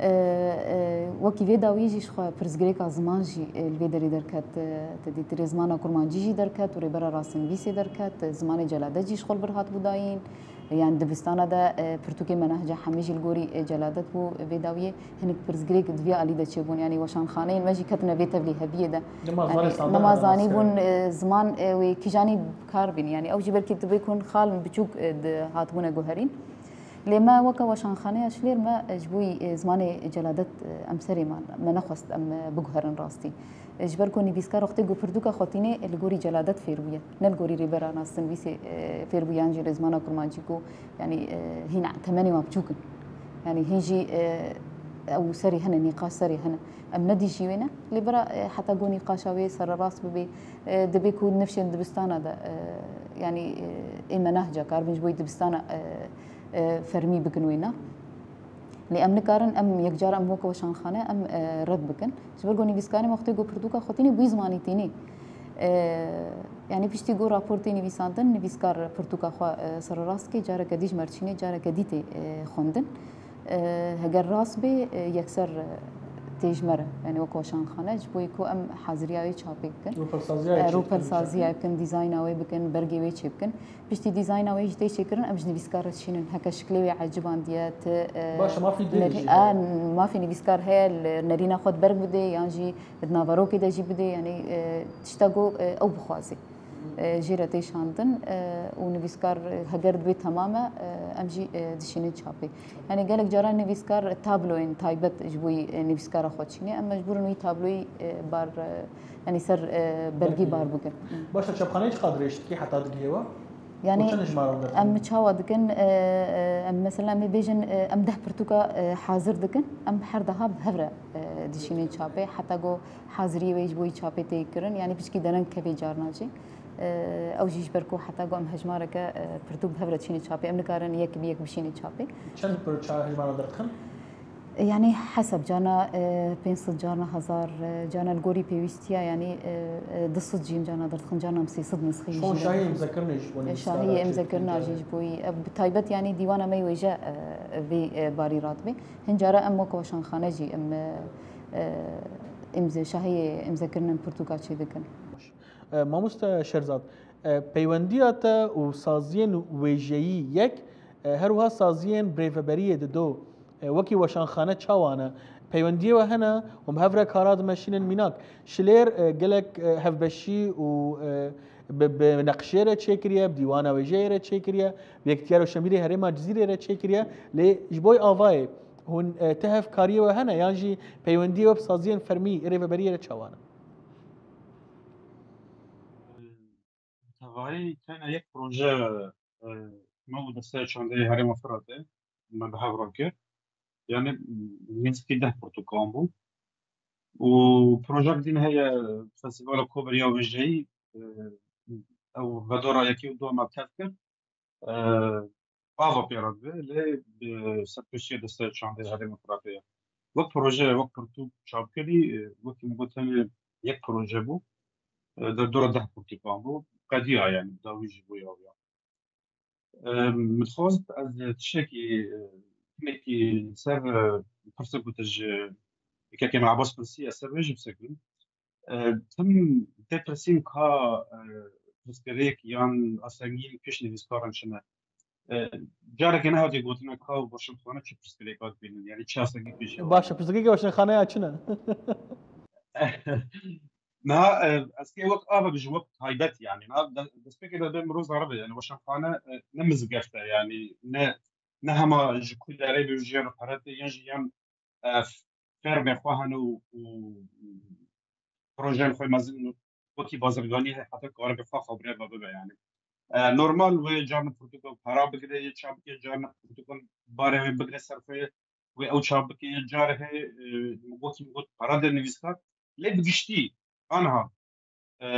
E, e, wekî vê dawiyê jî ji xwe pirsgirêka ziman jî, e, li vê derê derket, e, te dîtirê zimana kurmancî jî derket û rêbera rastnivîsê derket, e, zimanê Celadet jî ji xwe li vir hatibû dayîn. Yan dibistana de, e, pirtûkê menahca hemî jî li gorî, e, Celadet bû. Vê dawiyê hinek pirsgirêk di vê alî de çêbûn. Yanî weşanxaneyên me jî ketine vê tevlîheviyê de. Nema zanê Yanî standarda nema zanîbûn, e, ziman, e, wê kîjanî bi kar bîn. Yanî ew jî belkî dibê ku hin xal biçûk, e, di hatibûne guherîn. Lê me weke weşanxaneya Şilêr me, e, ji bo, e, zimanê Celadet, e, em serê man. Me nexwest em, e, biguherin rastî. E, ji ber ku nivîskar wextê ku pirtûka xwe tînê, e, li gorî Celadet fêr bûye. Ne li gorî rêbera nasnivîsê, e, fêr bûye yan jî rêzmana kurmancî ku, yanî, e, hîn temenê wan biçûk in. Yanî hîn jî, e, ew serê hene, nîqaş serê hene. Em nedîjî wê ne. Lê bira, e, heta ku nîqaşa wê sererast bibe, e, dibê ku nifşên dibistana de, e, yanî, e, ê menahca karibin ji bo dibistana, e, e, fermî bikin wêna. Lê em nikarin, em yekcar em weke weşanxane em, e, red bikin. Ji ber ku nivîskarê me wextê ku pirtûka xwe tînê bûyî zimanî tînê. E, yanî piştî ku rapor tê nivîsandin, nivîskar pirtûka xwe, e, sererast dike, careke dî ji me re çînê, careke dî tê, e, xwendin. E, heger rast bê, e, yekser, e, tê ji me re, yanî weke weşanxane, ji bo ku em haziriya wê çapê bikin. Rûpelsaziya wê E, çê bikin, rûpelsaziya çapê. Bikin, dîzayna wê bikin, bergê wê çê bikin. Piştî dîzayna wê jî tê çêkirin, em ji nivîskar re dişînin. Heke şiklê wê ecibandiye, ti, e, Baş e, mafî dê nerî-, jî a, heye. Mafê nivîskar heye, li nerîna xwe di berg bidê, yan jî di naverokê de jî bidê, yanî, e, tişta ku, e, ew bixwazê. E, jê re tê şandin, e, û nivîskar, e, heger divê temam e, e, em jî, e, dişînin çapê. Yanî gelek caran nivîskar tabloyên taybet ji bo, e, nivîskara xwe çînê. Em mecbûr in wî tabloyî, e, bar, e, yanî ser, e, bergî Bergî. Bar bikin. Baş e, çapxaneyê çiqas dirêj dikî heta digihê we? Yanî, û çend ji me re em derxînin? Çawa dikin, e, e, em mesela em ê bêjin, e, em deh pirtûka, e, hazir dikin, em her deha bi hev re, e, dişînin çapê, heta ku haziriyê wê ji bo yî çapê tê kirin, yanî piçkî dereng kevê carna jî. E, ew jî ji ber ku heta ku em hejmareke, e, pirtûk bi hev re dişînin çapê, em nikarin yek bi yek bişînin çapê. Çend pir-, ça-, hejmara derdixin? Yanî hesab, carna, e, pênc sed, carna hezar, e, carna li gorî pêwîstiya, yanî, e, e, du sed jî em carna derdixin, carna em sê sed nisxeyê Şon jî şahiyê derdixin. Îmzekirinê ji bo E, nivîskara şahiyê çêdikir, îmzekirina jî e, ji bo wî. E, bi taybet, yanî dîwana me yê wêje, e, vê, e, barî radibê. Hin cara em weke weşanxane jî em, e, e, îmze-, şahiyê îmzekirinin pirtûka çêdikin. E, Mamoste Şerzad, e, peywendiya te û saziyên wêjeyî yek, e, her wiha saziyên birêveberiyê dido, e, wekî weşanxane çawa ne? Peywendiyê we hene, hûn bi hev re kara dimeşînin mînak? Şilêr, e, gelek, e, hevbeşî û, e, bi, bi neqşê re çêkiriye, bi dîwana wêjeyê re çêkiriye, bi Yekîtiya Rewşenbîrê Herêma Cizîrê re çêkiriye. Lê ji bo avayê hûn, e, ti hevkariyê we hene yan jî peywendiyê we bi saziyên fermî ê rêveberiyê re çawa ne? Dayê tene yek proje, e, me û Desteya Çandeyê Herêma Firatê me bi hev re kir. Yani, nêzîkî deh pirtûkan bû. Û projek din heye, Festîvala Kober ya Wêjeyî, e, ew vedora yekê û dua me tev kir. E, ava pê re dibe, lê bi serpêşiya Desteya Çandê Herêma Firatê ye. Wek proje, wek pirtûk çapkirî, e, wekî min got, tenê yek proje bû. E, derdora deh pirtûkan bû. Qediya yani, dawî jî bû ya ya. E, min dixwest ez tiştekî, e, hinekî ser, e, pirsek ku tu ji yekekê me Ebas pirsî, ez ser wê jî bisekirim. E, tim tê pirsîn ka, e, pirsgirêk yan astengiyên pêş nivîskaran çi ne? E, carekê nehatiye gotine ka weşanxane çi pirsgirêka dibînin, yani çi astengî pêş ya? Baş e, pirsgirêkê weşanxaneya çi ne? Niha, e, ez kê wek ava bijim, wek taybet yani. Niha de-, destpêkê de bê mirov zare be, yani weşanxane, e, ne mizgeft e yani, ne, ne hema ji ku derê bê, ji yan pere tê, yan jî yan, e, fermê xwe hene û, û projeyên xwe mezin wekî bazirganî heye, heta kare bi xwe xebre ve bibe yani. E, normal wê carna pirtûka para bigire, yê çap bike, carna pirtûkan barê wê bigire ser xwe, wê ew çap bike, yê carê heye, e, wekî min got, para de nivîskar. Lê bi giştî, anha, e,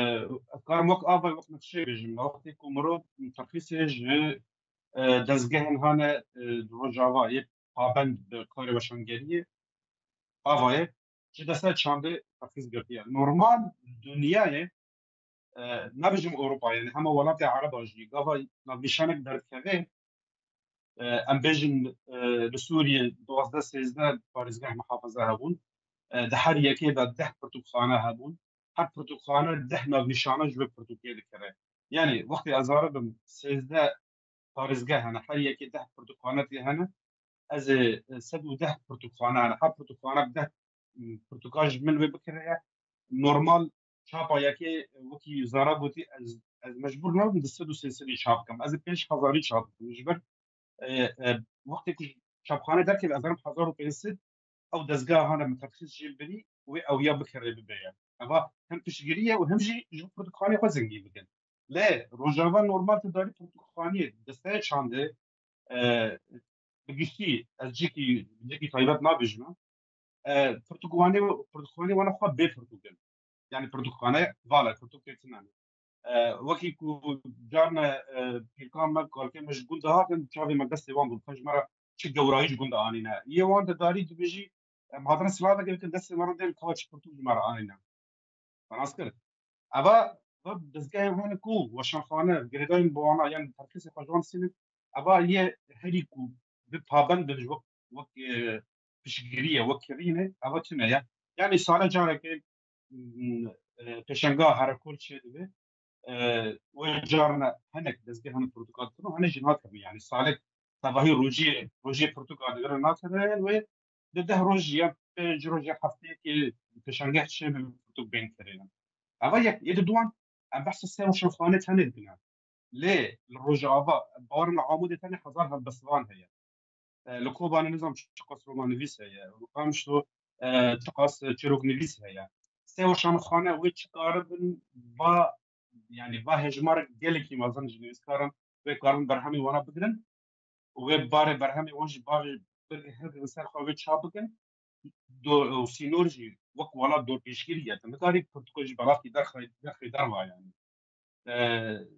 ez karim wek ava, wek nexşeyê bêjim. Wextê ku mirov terxîsê ji, e, dezgehên hane, e, Rojava yê pabend bi karê weşangeriyê, ava ye, ji Desteya Çandê terxîs girtiye. Normal dinyayê, e, nabêjim Ewropa, yani hema welatê Ereba jî, gava navnîşanek derdikeve, e, em bêjin, e, li Sûriyê duwazdeh sêzdeh parêzgeh muhafaza hebûn. E, di her yekê de deh pirtûkxane hebûn. Her pirtûkxane deh navnîşana ji vê pirtûkê dikeve. Yani wextê ez zaribim sêzdeh parêzgeh hene, her yekê deh pirtûkxane tê hene. Ez ê, e, sed û deh pirtûkxane hene. Her pirtûkxane bi deh, m, pirtûka ji min wê bikireye. Normal çapa yekê, e, wekî Zara gotî, ez, ez mecbûr nabim di sed û sê sedî çap bikim. Ez ê pênc hezarî çap bikim. Ji ber, e, e, wextê ku çapxane derkeve, ez zanim hezar û pênc sed, ew dezgeha hane min terxîs jê birî, wê ew ya bikere bibe ye. Eva hem piştgirî ye û hem jî ji bo pirtûkxanê xwe zengî bikin. Lê Rojava normal tu darî pirtûkxaniyê, Desteya Çandê, e, bi giştî ez cîkî, cîkî taybet nabêjim. E, pirtûkxanê, pirtûkxanê wana xwe bê pirtûk in. Yani pirtûkxane vala, pirtûkê tune ne. E, wekî ku carna, e, pîrkan me, kalkê me ji gund dihatin, çavê me destê wan bû. Xwe ji me re çi gewrayî ji gund anîne. Yê wan de darî dibêjî, em hatin silavekê bikin, destê me re dên, ka çi pirtûk ji me re anîne. Xelas kir. Eva, eva dezgehên hene ku weşanxane girêdayên bi wana, yan terxîsê xwe ji wan distînin, eva yê herî ku bi pabend bin ji wek, wek, e, piştgirî ye, wek kirîn e, eva tune ye. Yani sale careke, m, e, pêşenga herekol çêdibe, e, wê carna hinek dezgeh hene pirtûka dikin û hene jî nakirin. Yani salek tevahî rojî, rojê pirtûka digirin nakirin, wê di deh roj ya pênc roj ya hefteyekê pêşangeh çêbe pirtûk bên kirêne. Eva yek, yê di duan, em behsa sê weşanxane tenê dikine. Lê li Rojava, bawerim li Amûdê tenê hezar helbestvan heye. E, li Kobanê nizam çiqas romannivîs heye. Li Qamişlo, e, çiqas çîroknivîs heye. Sê weşanxane wê çi karibin va, yani va hejmarek gelekî mezin ji nivîskaran wê karibin berhemê wana bigirin. Û wê barê berhemê wan jî barê bir-, her ser xwe wê çap bikin. Do-, û sînor jî wek welat dorpêşgirî ye. Tu nikarî pirtûka ji belavkî derxî, derxî derva yani. E,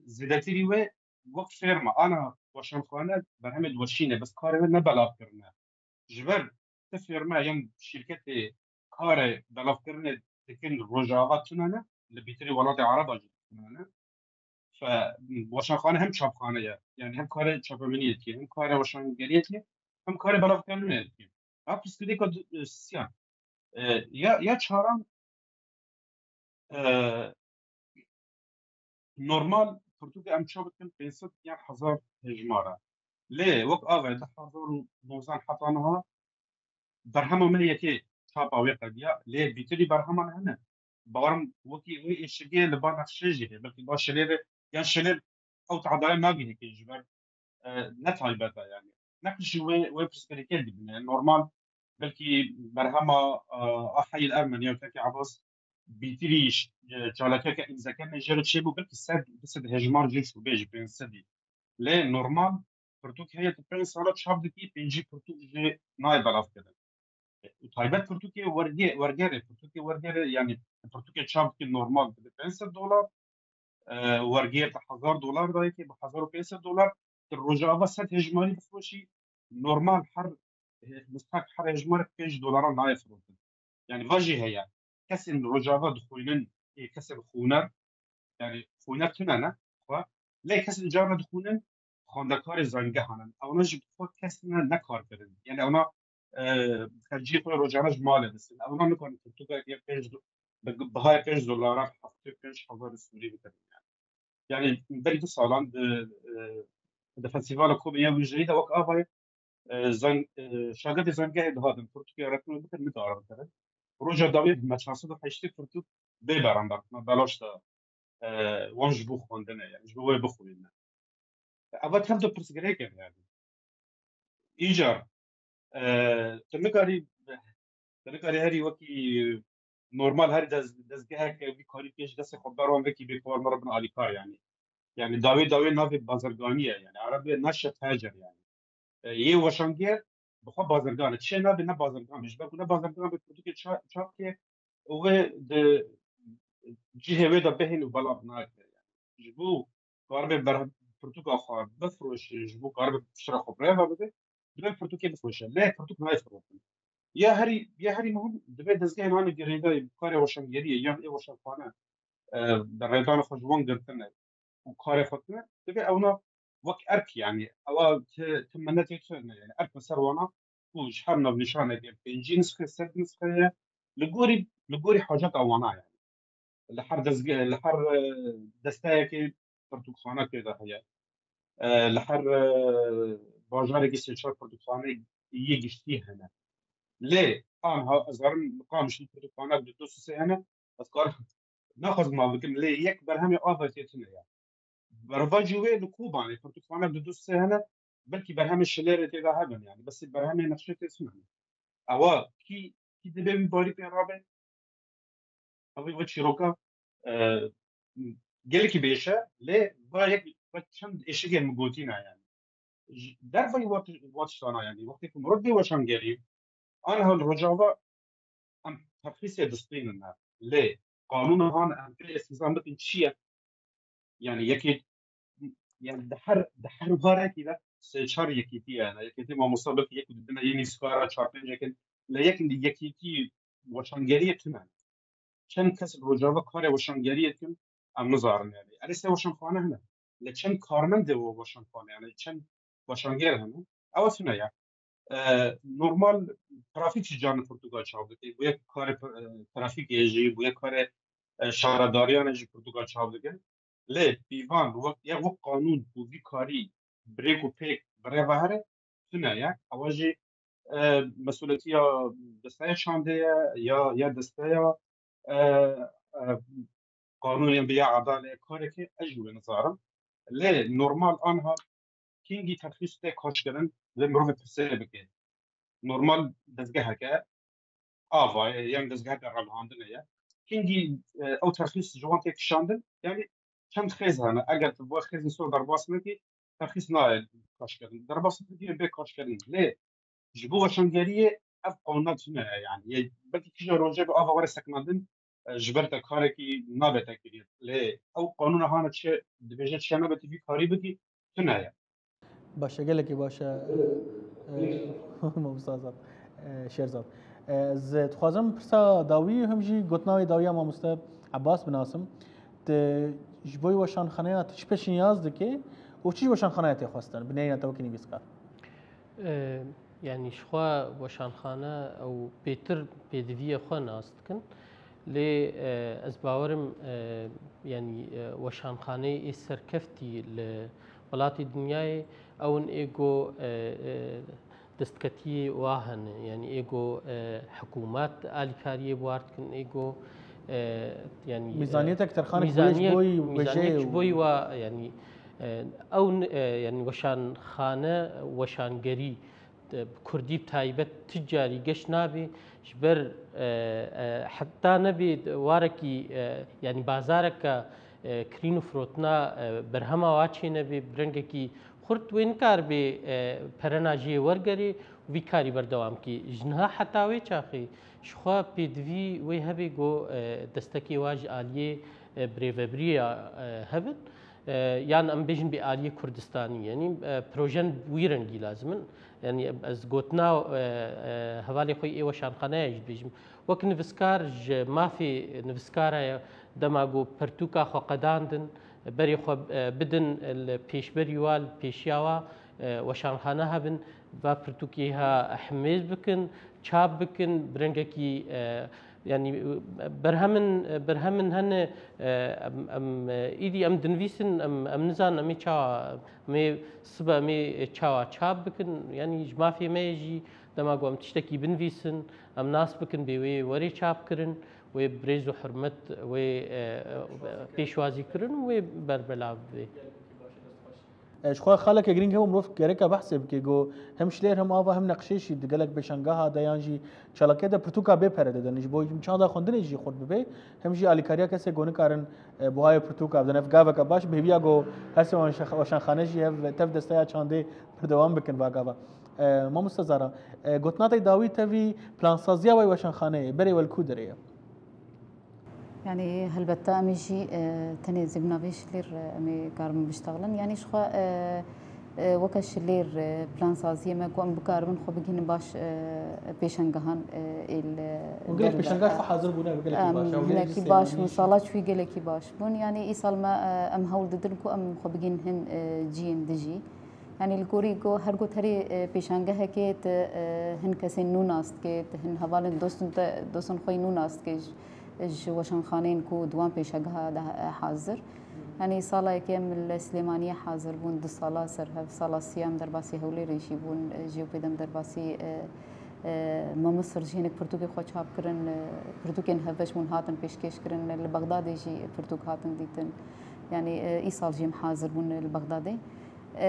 zêdetirî wê wek ferma, ana weşanxane berhemê diweşîne, bes karê wê ne belav kirine. Ji ber ti ferma yan şîrketê karê belavkirinê dikin Rojava tune ne, li bîtirî welatê Ereba jî tune ne. Fe, weşanxane hem çapxane ye, yani hem karê çapemeniyê dike, hem karê weşangeriyê dike, hem karê belavkirinê dike. Ha, pirsgirêka du-, e, siyan. E, ya, ya çaran, e, normal pirtûkê em çap bikin pênc sed yan hezar hejmar e. Lê wek ava du hezar û nozan heta niha berhema me yekê çapa wê qediya, lê bîtirî berheman hene. Bawerim wekî wê êşigê li ba nexşê jî heye, belkî ba şilê ve, yan şilê ew tehadaya nagihê kê ji ber, e, ne taybet e yani. Neqişî wê, wê pirsgirêkê dibîne. Normal belkî berhema, e, a Heyil Ermeniya Kekê Ebas bîtirî ş-, e, çalakiyeke îmzekirine jê re çêbû, belkî sed, du sed hejmar jê şûbê ji pênc sedî. Lê normal pirtûk heye, tu pênc sala çap dikî, pêncî pirtûk jê nayê belavkirin. Û taybet pirtûkê wergê-, wergerê, pirtûkê wergerê, yanî pirtûkê çap dikî normal dibe pênc sed dolar, e, wergêr de hezar dolar dayê, bi hezar û pênc sed dolar, tu rojava sed hejmarî bifroşî, normal her, e, mistak her hejmarek pênc dolaran nayê firotin. Yani va jî heye. Kesên rojava dixwînin, ê kesên xûner, yani xûner tune ne, xwe, lê kesên carna dixwînin, xwendekarê zangehan in. Ewna jî bi xwe kes ne, ne kar kirin. Yani ewna, e, xerciyê xwe rojane ji malê disin. Ewna nikarin pirtûkek yê pênc do-, bi bihayê pênc dolaran heftê pênc hezar Sûrî bikirin yani. Yani berî du salan di, e, di festîvala Komê ya Wîjeyî de wek avayê, e, zan-, e, şagirdê zangehê dihatin pirtûkê reqîm bikin, nikarin bikirin. Roja dawî me çar sed û heştê pirtûk bê beramber, me belaş da, e, wan ji bo xwendinê, yani ji bo wê bixwînin. Eva tev de pirsgirêk e yani. Îcar, e, tu nikarî, tu nikarî herî wekî normal herî dez-, dezgeheke wî karî pêş destê xwe ber wan vekî bê kar me re bin alîkar yani. Yani dawê dawê navê bazirganî ye yani. Erebê naşe tecer yani. E, yê weşangêr bi xwe bazirgan e. Çi nabê ne bazirgan be. Ji ber ku ne bazirgan be, pirtûkê ça-, çap ke û wê di cihê wê de bihên û belav nake. Ji bo karibe ber-, pirtûka xwe bifroşe, ji bo karibe piştre xwe bi reva bibe, divê pirtûkê bifroşe. Lê pirtûk nayê firotin. Ya herî, ya herî muhim, divê dezgehên anî girêdayî karê weşangeriyê yan ê weşanxane, e, bi rêdana xwe ji wan girtine û karê xwe tine, divê ewna wek erk, yani, ewa ti, ti minetê tu ne, yani, erk li ser wana ku ji her navnîşanekê pêncî nisxe, sed nisxe ye, li gorî, li gorî haceta wana, yani. Li her dezge-, li her, e, desteyekê pirtûkxane tê de heye. E, li her, e, bajarekî sê çar pirtûkxane yê giştî hene. Lê anha ez karim li Qamişlî pirtûkxanek di du sisê hene, ez karim naxwazim ma bikim, lê yek berhemê ava tê tune ye. Berva jî wê li Kobanê pirtûkxanek di du sisê hene, belkî berhemê Şilêrê tê de hebin, yani, bes berhemê nexşê tê tune ne. Ewa kî, kî dibe wî barî pê rabe? Ew ê çîroka, e, gelekî bêş e, lê va yek, va çend êşikên min gotîne yani. Ji dervayî wat-, wat tiştana yani. Wextê ku mirov bê weşangerî, aniha li Rojava em terxîsê distînin me. Lê qanûna han em pê îstîzam bikin çi ye? Yani yekê, yani di her, di her barekî de sê çar yekîtî ye. Yani yekîtî mamosta belkî yek û didine yê nîskara çar pênc yekin. Lê yek, yekîtî weşangeriyê tune. Çend kes li Rojava karê weşangeriyê dikin, em nizarin yani. Erê sê weşanxane hene. Lê çend karmendê we weşanxane, yani çend weşanger hene? Ew tune ye. E, normal trafîk jî carna pirtûka çav dike. Bûye karê, e, trafîkê jî, bûye karê, e, şaredariyan jî pirtûka çav dike. Lê pîvan wek, ya wek qanûn ku vî karî bi rêk û pêk bi rê ve here, tune ye. Ewa jî, e, mesuliyetiya desteya çandê ye, ya, ya desteya, e, e, qanûnê bi ya edalê kareke ez jî wê nizarim. Lê normal anha kîngî terxîs tê kaşkirin, vê mirovê pirsê bike. Normal dezgeheke ava ye, yan dezgeheke ragihandinê ye. Kîngî, e, ew terxîs ji wan tê kişandin, yani çend xêz hene. Eger tu bi xêzên sor derbas nekî, terxîs nayê kaşkirin. Derbas bikî bê kaşkirin. Lê ji bo weşangeriyê ev qanûna tune ye yani. Yê belkî kîja roje bi ava were sekinandin, e, ji ber te karekî nabe te kiriye. Lê ew qanûna hana çi dibêje çi nabe tu vî karî bikî, tune ye. Baş e, gelekî baş e, e, Mamoste Azad, e, Şêrzad. E, ez dixwazim pirsa dawî hem jî gotina wê dawî ya Mamoste Ebas binasim. Tu ji bo weşanxaneya tu çi pêşniyaz dike û çi ji weşanxaneya tê xwestin, bi neyna te wekî nivîskar? E, yanî ji xwe weşanxane ew bêtir pêdiviyê xwe nas dikin. Lê, e, ez bawerim, e, yanî, e, weşanxaneyê ê serkeftî li welatê dinyayê ew in ê go, e, e, destketiyê wa hene. Yanî ê go, e, hikûmet alîkariyê bi war dikin, ê go, e, yanî, e, Mîzaniyetek terxanê ji bo yî mîzaniyet wêjeyê ji û bo yî wa, yanî, e, ew n-, e, yanî weşanxane, weşangerî bi kurdî bi taybet ti carî geş nabî, ji ber, e, e, heta nebî warekî, e, yanî bazareke, e, kirîn û firotina, e, berhema wa çênebê, bi rengekî xurt wê nikaribê, e, perena jê wergerê û vî karî berdewam kî. Ji niha heta wê çaxê, ji xwe pêdivî wê hebe ku, e, destekê wa ji aliyê, e, birêvebiriya, e, hebin. E, yan em bêjin bi aliyê Kurdistanî, yanî, e, projen wî rengî lazim in. Yanî ez gotina, e, e, hevalê xwe yê weşanxaneya jî dibêjim. Wek nivîskar ji mafê nivîskara ye, dema ku pirtûka xwe qedandin, berê xwe, e, bidin li pêşberî wa, li pêşiya wa, e, weşanxane hebin, va pirtûkê ha himêz bikin, çap bikin, bi rengekî, e, yanî, e, berhemin, berhemin hene, e, em, em, e, îdî em dinivîsin, em, em nizanin em ê çawa, em ê sibe em ê çawa çap bikin, yanî ji mafê me ye jî dema ku em tiştekî binivîsin, em nas bikin bê wê werê çap kirin, wê bi rêz û hurmet wê, e, e, pêşwazî kirin û wê berbelav bibe. E, ji xwe xaleke girîng hebû mirov gereke behsê bike, ku hem şilêr hem ava hem neqşê jî di gelek pêşangeha de yan jî çalakiyê de pirtûka bê pere didin. Ji bo çanda xwendinê jî xurt bibe, hem jî alîkariya kesê ku nikarin, e, buhayê pirtûka bidin. Ev gaveke baş, bi hêviya ku her sê weşanxane jî hev tev desteya çandê berdewam bikin va gava. E, mamoste Zara, e, gotina te dawî tevî plansaziya wê weşanxaneyê, berê we li ku derê ye? Yani helbette em ê jî, e, tenê zî bi navê şilêr, e, em ê karibin biştexilin. Yani ji xwe, e, e, weke şilêr, e, plansaziyê me ku em bikaribin xwe bigihînin baş, e, pêşengehan, e, êl, e, Hûn gelek derve, pêşengeh e, xwe hazir bûne, gelekî em baş e. Ew gelekî hinekî baş sênanî bûn, jî. Sala çûyî gelekî baş bûn. Yani îsal me, e, em hewl didin ku em xwe bigihînin hin, e, ciyên dijî. Yani li gorî ku her ku terê, e, pêşangehekê tu, e, hin kesên nû nas dikê, tu hin hevalên dostên te, dostên xwe yî nû nas dikê. Ji weşanxaneyên ku di wan pêşegeha de, e, hazir. Yanî sala yekê em li Silêmaniyê hazir bûn, du sala ser hev, sala siyam derbasî Hewlêrê jî bûn, e, jê pê dem derbasî, e, e, Mamoste jî hinek pirtûkê xwe çap kirin, e, pirtûkên hevbeş bûn hatin pêşkêş kirin, li Bexdadê jî pirtûk hatin dîtin. Yanî, e, îsal jî em hazir bûn li Bexdadê. E,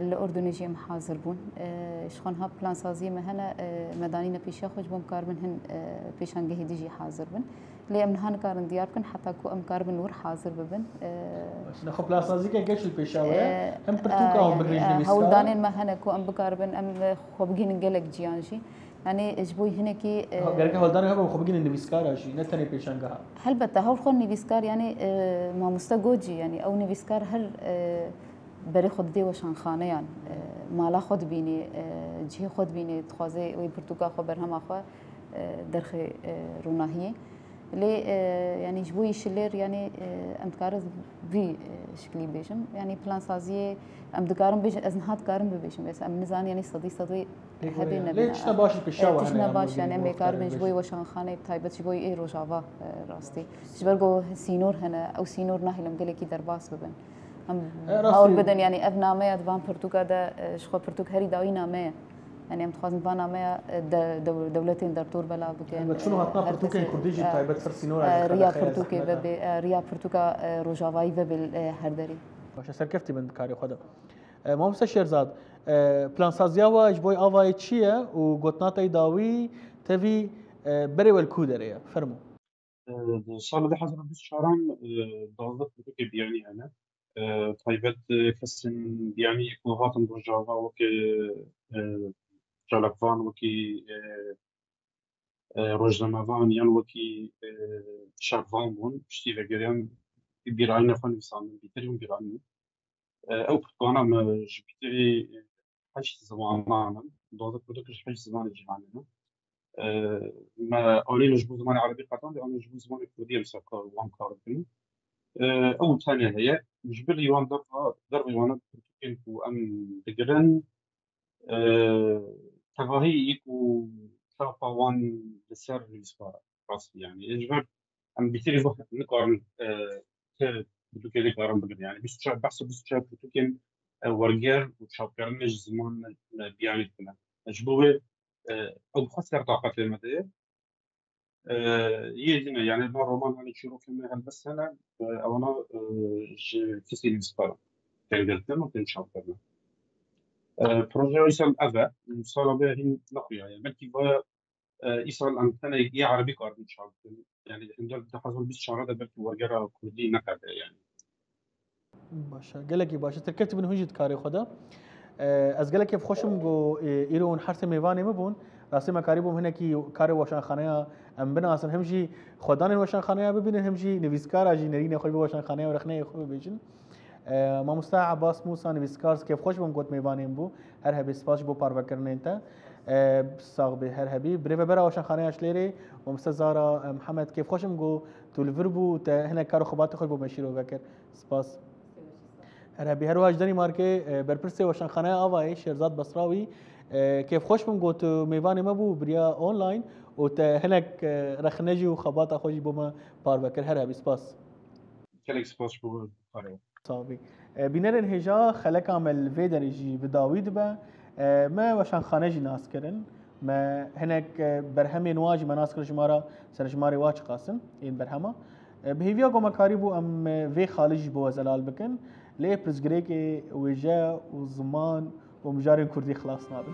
li Urdunê jî em hazir bûn. E, ji xwe niha plansaziyê me hene, e, me danîne pêşiya xwe ji bo em karibin hin, e, pêşangehê dî jî hazir bin. Lê em niha nikarin diyar bikin heta ku em karibin wir hazir bibin. E, Baş, nexwe plansaziyeke geş li pêşiya we ye. E, Hem pirtûka e, hûn yani, bigrin ji e, nivîskar. Hewldanên me hene ku em bikaribin, em, e, xwe bigihînin gelek ciyan jî. Yani ji bo hinekî, e, Ha, gereke hewldanê hebe xwe bigihînin nivîskara jî, ne tenê pêşangeha. Helbette, hewl xwe nivîskar, yani, e, mamoste got jî, yani ew nivîskar her, e, berê xwe didê weşanxaneyan, e, mala xwe dibînê, e, cihê xwe dibînê, dixwaze wê pirtûka xwe, berhema xwe, e, derxê, e, ronahiyê. Lê, e, yani ji bo yî şilêr, yani, e, em dikarin vî, e, şiklî bêjim. Yani plansaziyê em dikarin bêjin, ez niha dikarim bibêjim. Bes em nizanin, yani sedî sed wê Pêk hebê were. Nebin. Lê tişta baş li pêşiya E, we hene, tiştine yani baş, wekî yani em ê wexta karibin ji bo yî weşanxaneyê, bi taybet ji bo yî ê Rojava, e, rastî. Ji ber ku sînor hene, ew sînor nahêlin gelekî derbas bibin. Em E, rastî. Hawr bidin, yani ev nameya di van pirtûka de, e, ji xwe pirtûk herî dawî name ye. Yani em dixwazin van nameya, e, de, dew-, dewletên dertor belav bikin. Elbet, çûn û E, hatina her pirtûkên kesê, kurdî jî e, taybet ser sînora e, ji riya qedexe ye, pirtûkê zehmet e. Vebe, e, riya pirtûka, e, rojavayî vebe, e, her derê. Baş e, serkeftî bin di karê xwe de. E, Mamoste Şêrzad, e, plansaziya we ji bo avayê çi ye û gotina te yî dawî tevî, e, berê we li ku derê ye? Fermo. E, di sala du hezar û bîst û çaran, e, duwazdeh pirtûkê biyanî hene. E, taybet, e, kesên biyanî ku hatin Rojava weke, e, çalakvan, wekî, e, e, rojnamevan yan wekî, e, şervan bûn, piştî vegeriyan bîranîna xwe nivîsandin, bîterî hûn bîranîn. E, ew pirtûkana me ji bîterî, e, heşt zimanan in, duwazdeh pirtûk ji heşt zimanê cîhanê ne. E, me anîne ji bo zimanê erebî qedandê, anîne ji bo zimanê kurdî em ser kar, wan kar dikin. E, ew tenê heye. Ji ber wan derva, dervê wana pirtûkên ku em digirin, e, tevahî yek û çapa wan li ser nivîskar e, rastî yani. Ji ber em bîterî xwe nikarin, e, ti pirtûkê nikarin bigirin. Yani bîst û çar, behsa bîst û çar pirtûkên, e, werger û çapkirinê ji ziman, e, biyanî dikine. Ji bo wê, e, ew xwe ser taqetê me de ye. E, yê din e, yani van roman hene, çîrokên me helbest hene, e, ewana, e, ji kesê nivîskar tên girtin û tên çapkirin. E, projeya îsal ev e. Sala me hîn nexuya ye. Belkî va, e, îsal em tenê yê erebî karibûn çap bikin. Yani, em dixwazin bîst çar de belkî wergera kurdî neqede yani. Baş e, gelekî baş e. Ti ketibin hûn jî di karê xwe de. E, ez gelek kêfxweş im ku, e, îro hûn her sê mêvanê min bûn. Rastî me karîbûm hinekî karê weşanxaneya em binasin. Him jî xwedanên weşanxaneya bibînin, him jî nivîskara jî nerînê xwe bi weşanxaneya û rexneyê xwe bibêjin. E, Mamoste Abbas Musa, nivîskar, kêfxweş bûm ku tu mêvanê min bû. Her hebî, spas ji bo parvekirinên te. E, sax bî, her hebî. Birêvebera weşanxaneya Şilêrê, Mamoste Zara, e, Mihemed, kêfxweş im ku tu li vir bû, te hinek kar û xebatê xwe ji bo me şîrove kir. Spas. Her hebî. Her wiha ji Denîmarkê, e, berpirsê weşanxaneya Avayê, Şêrzad Besrawî, e, kêfxweş bûm ku tu mêvanê me bû, biriya online û te hinek, e, rexne jî û xebata xwe jî bo me parve kir. Her hebî, spas. Gelek spas ji bo karê. Sax bî. E, bînerên hêja, xeleka me li vê derê jî bi dawî dibe. E, me weşanxane jî nas kirin. Me hinek, e, berhemên wa jî me nas kirin, ji me re serjimara wa çiqas in, yên berhema. E, bi hêviya ku me karîbû em, e, vê xalî jî bo we zelal bikin. Lê pirsgirêkê wêje û ziman û mijarên kurdî xilas nabe.